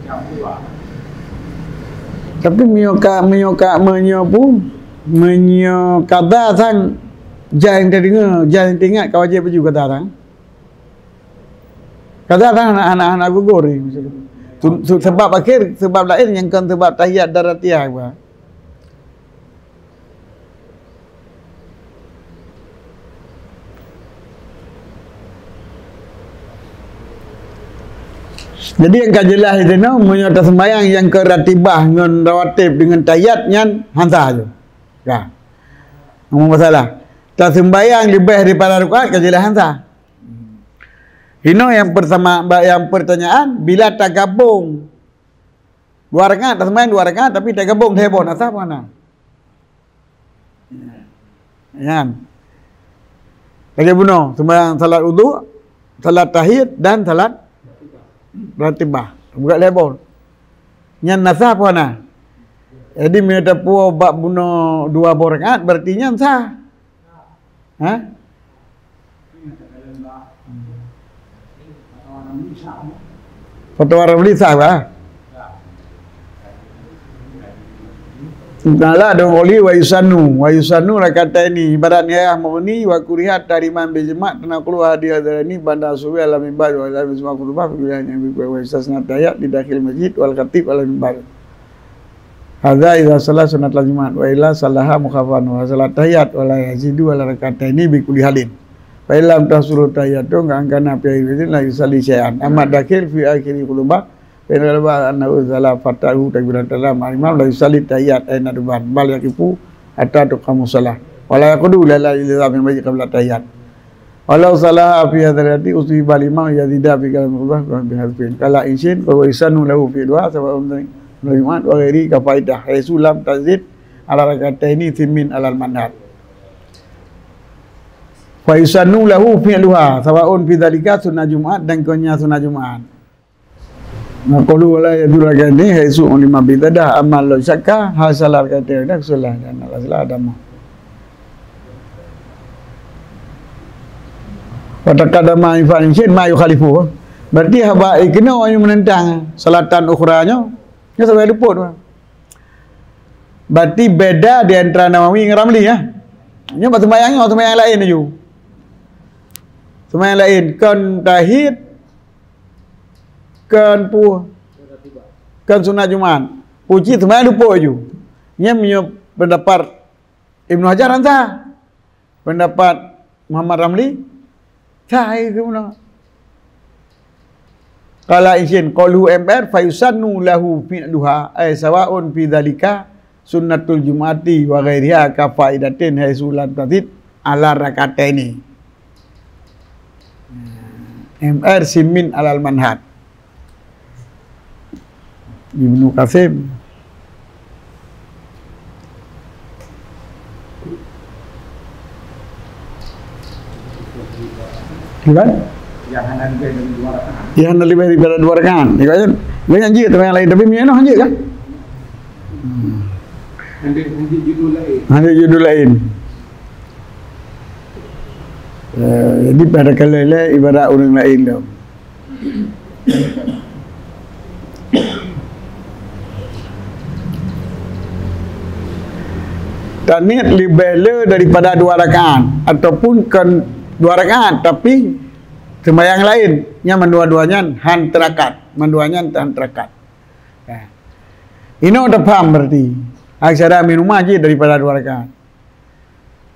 yang khutbah. Tapi meunyoe ka, meunyoe ka, meunyoe pu, meunyoe kada sang, jan tadeungoe, jan taingat ka wajéb baju kada sang. Kadang hana, hana, hana gugur ni. Su-, su-, sebab akhir, sebab laén nyang kon sebab tahiyat daratiah bah. Jadi nyang ka jeulaih itu noh, meunyoe taseumbahyang nyang kon ratibah ngon rawatib deungon tahiyat nyan han sah ju. Ka. Hana masalah. Taseumbahyang leubeh daripada rakaat ka jeulaih han sah. Inoe nyang pertama, ba-, nyang pertanyaan, bila tagabong dua rakaat, taseumbahyang dua rakaat, tapi tagabong lhèe boh, na sah apa hana? Nyan. Lagèe bunoe, sembahyang salat udhu, salat tahiyat dan salat ratibah. Buka lhèe boh. Nyan na sah peue hana? Jadi meunyoe tapuwoe bak bunoe dua boh rakaat, berarti nyan sah. Ha? Fatwa Ramli sah bah. Nah, la dong oli wa yusannu, wa yusannu rakataini ibarat nihayah mughni wa kurihat tahriman bil jama' tanaqulu hadi hadarani banda subuh ala mimbar wa ala mimbar khutbah fi wilayah yang bi wa istisna tahiyat di dakhil masjid wal khatib ala mimbar. Hadza idza shalla sunnatal Jumat wa illa shallaha mukhafafan wa salat tahiyat wa la yazidu ala rakataini bi kulli halin. Fa illam tahsulu tahiyatun ka angkana fi akhirih la yusalli syai'an. Amma dakhil fi akhiri khutbah fa in ghalaba annahu salla fatahu takbiratul ihram al imam la yusalli tahiyat aina duban bal yaqifu hatta tuqamu shalah. Wa la yaqudu la ilaha illallah min baji qabla tahiyat. Walau salah fi hadarati usiba lima yazida fi kalam khutbah bi hadfin. Kala insin fa huwa yusannu lahu fi du'a sawaun Jumat wa ghairi ka faidah haitsu lam tazid ala rakataini simmin alal manhaj. Fa yusannu lahu fi'luha sawaun fi dzalika sunnah Jumat dan konya sunnah Jumat. Naqulu wala yadurru rakataini haitsu ulima bi tadah amal lo syakka hal salah rakataini dak salah dan Allah salah adamu. Wa taqaddama ifa'in syait ma yukhalifu. Berarti haba ikna orang yang menentang salatan ukhra nyo, nyo sampai luput. Berarti beda di antara Nawawi dengan Ramli ya. Nyo bak sembahyang nyo sembahyang lain laju. Sembahyang lain kon tahid Kan pu, kan sunat Jumat. Puji teuma luput ju. Nyan meunyoe pendapat Ibnu Hajar han sah. Pendapat Muhammad Ramli sah ai keunoe. Qala isin qalu M R fa yusannu lahu fi'luha ay sawaun fi dzalika sunnatul jumu'ati wa ghairiha ka faidatin haitsu lam tazid ala rakataini. M R simin alal manhaj. Ibnu Qasim. Gimana? Yang hana lebih daripada dua rakaat. Yang hana lebih daripada dua rakaat. Dia kata, dia yang jeuet teuma yang lain, tapi minyak noh jeuet kan? Hmm. Hana jeuet judul lain. Hana judul lain. Eh, jadi pada kala lain ibarat orang lain tu. Taniet leubeh le daripada dua rakaat ataupun kon dua rakaat tapi sembahyang lain, nyan mandua-dua nyan han terakat, mandua nyan han terakat. Ya. Inoe tapaham berarti. Aksara minuma jih daripada dua rakaat.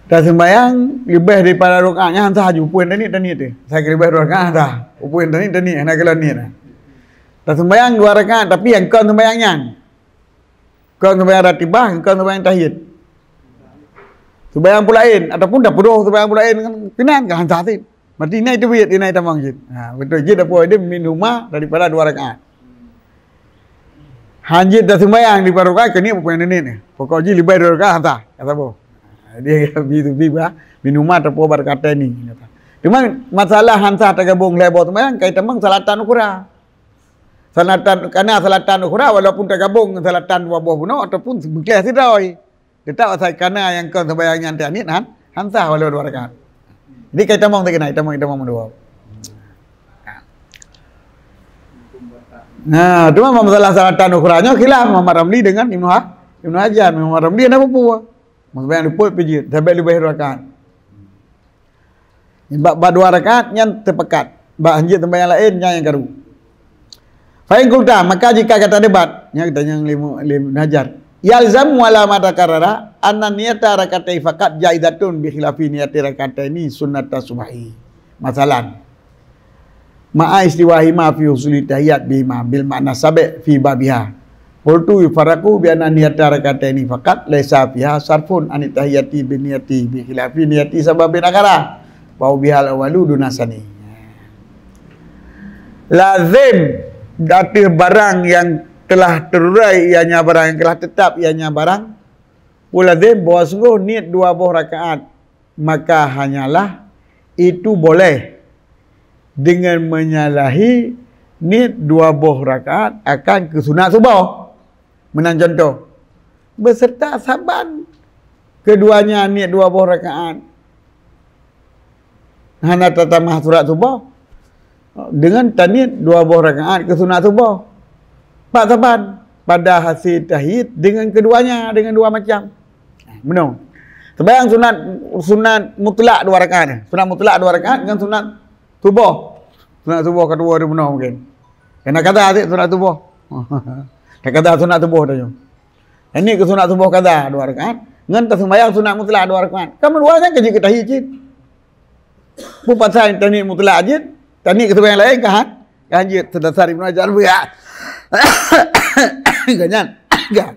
Taseumbahyang leubeh daripada rakaat nyan sah ju, peue taniet, taniet teuh. Sah leubeh dua rakaat sah. Peue taniet, taniet, hana keulon niet. Taseumbahyang dua rakaat tapi nyang kon seumbahyang nyan. Kon seumbahyang ratibah, kon seumbahyang tahiyat. Seumbahyang peue laén ataupun dah peudoh seumbahyang peue laén kan keunan kan sah sit. Berarti inai teubiet, inai tamong jih. Ha, beutôi jih dah peue minuma daripada dua rakaat. Hanjeuet dah sembahyang di paruka keuneuk peue nyang neuk. Pokok jih leubeh dua rakaat han sah, kata boh. Jadi bi bi bah minuma teupeu barakatai ni. Cuma masalah han sah tagabong lhèe boh sembahyang kai tamong salatan ukhra. Salatan kana salatan ukhra walaupun tagabong salatan dua boh bunoe ataupun beukleh sidroe. Teutap asai kana nyang kon sembahyang nyan taniet han, han sah walau dua rakaat. Jadi kai tamong teukeunai, tamong, tamong mandua. Nah, cuma masalah salatan ukhra nyoe khilaf Muhammad Ramli dengan Ibnu Ha-, Ibnu Hajar. Muhammad Ramli hana peue-peue. Maksudnya luput pijit, sampai leubeh dua rakaat. Bak, bak dua rakaat nyan teupakat. Bak hanjeuet sembahyang laén nyan nyang karu. Fa in qulta, maka jika kata debat, nyan kita nyang lima, lima Hajar. Yalzamu ala ma takarrara anna niyata rakatai faqat jaizatun bi khilafi niyati rakataini sunnata subhi. Masalan, ma'a istiwahima fi husuli tahiyat bihima bil ma'na sabiq fi babiha. Qultu yufarraqu bi anna niyata rakataini faqat laisa fiha sarfun anit tahiyati bi niyati bi khilafi niyati sababin akhara. Fa bihal awalu duna sani. Lazim ateueh barang yang telah terurai ianya barang yang telah tetap ianya barang. Peue lazim bahwa sungguh niet dua boh rakaat maka hanyalah Itu boleh dengan menyalahi niet dua boh rakaat akan keu sunat suboh. Meunan contoh, beserta saban keduanya niet dua boh rakaat hana tatamah surat suboh dengan taniet dua boh rakaat keu sunat suboh. Pak saban pada hase tahiyat dengan keduanya, dengan dua macam. Meunoe. Sembahyang sunat, sunat mutlak dua rakaat. Sunat mutlak dua rakaat dengan sunat suboh. Sunat suboh kedua tu meunoe mungkin. Kena kata adik sunat suboh. Kena kata sunat suboh tu. Ini ke sunat suboh kada dua rakaat. Ngan ta sembahyang sunat mutlak dua rakaat. Kamu dua kan kerja ke tahiyat cit. Pun pasal taniet mutlak jeuet, taniet keu sembahyang laén kan? Kan jeuet, seudasar Ibnu Hajar buya. Ganyan. Kan?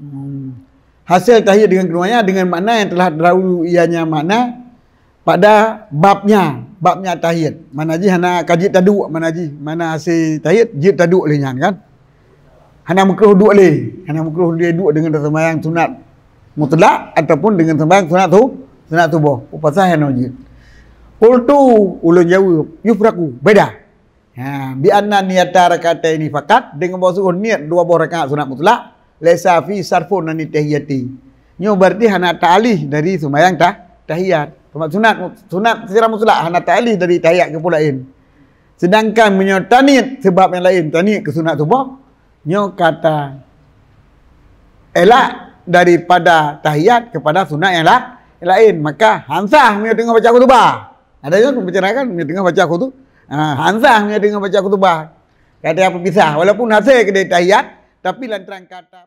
Hmm. Hasil tahiyat dengan keduanya dengan makna yang telah terdahulu ianya makna pada babnya, babnya tahiyat. Mana jih hana kajit taduk, mana jih, mana hasil tahiyat jeuet taduk lé nyan kan? Hana meukrôh duek lé, hana meukrôh lé duek dengan sembahyang sunat mutlak ataupun dengan sembahyang sunat tu, sunat suboh. Upasah hana jeuet. Qultu, ulôn jaweueb, yufraqu, beda. Ha, bi anna niyata rak'ataini faqat, dengan bahwa sungguh niet dua boh rakaat sunat mutlak, laisa fi sarfun anit tahiyati. Nyoe berarti hana ta'alih dari sembahyang tah-, tahiyat. Sunat, sunat, sunat secara mutlak hana ta'alih dari tahiyat keu peue laén. Sedangkan meunyoe taniet sebab nyang laén, taniet keu sunat suboh, nyoe ka ta elak daripada tahiyat kepada sunat nyang la-, laén, maka han sah meunyoe teungoh baca khutubah. Ada nyang pembicara kan, meunyoe teungoh baca khutubah, ha, han sah meunyoe teungoh baca khutubah. Kata apa pisah, walaupun hase keudeh tahiyat, tapi lantaran kata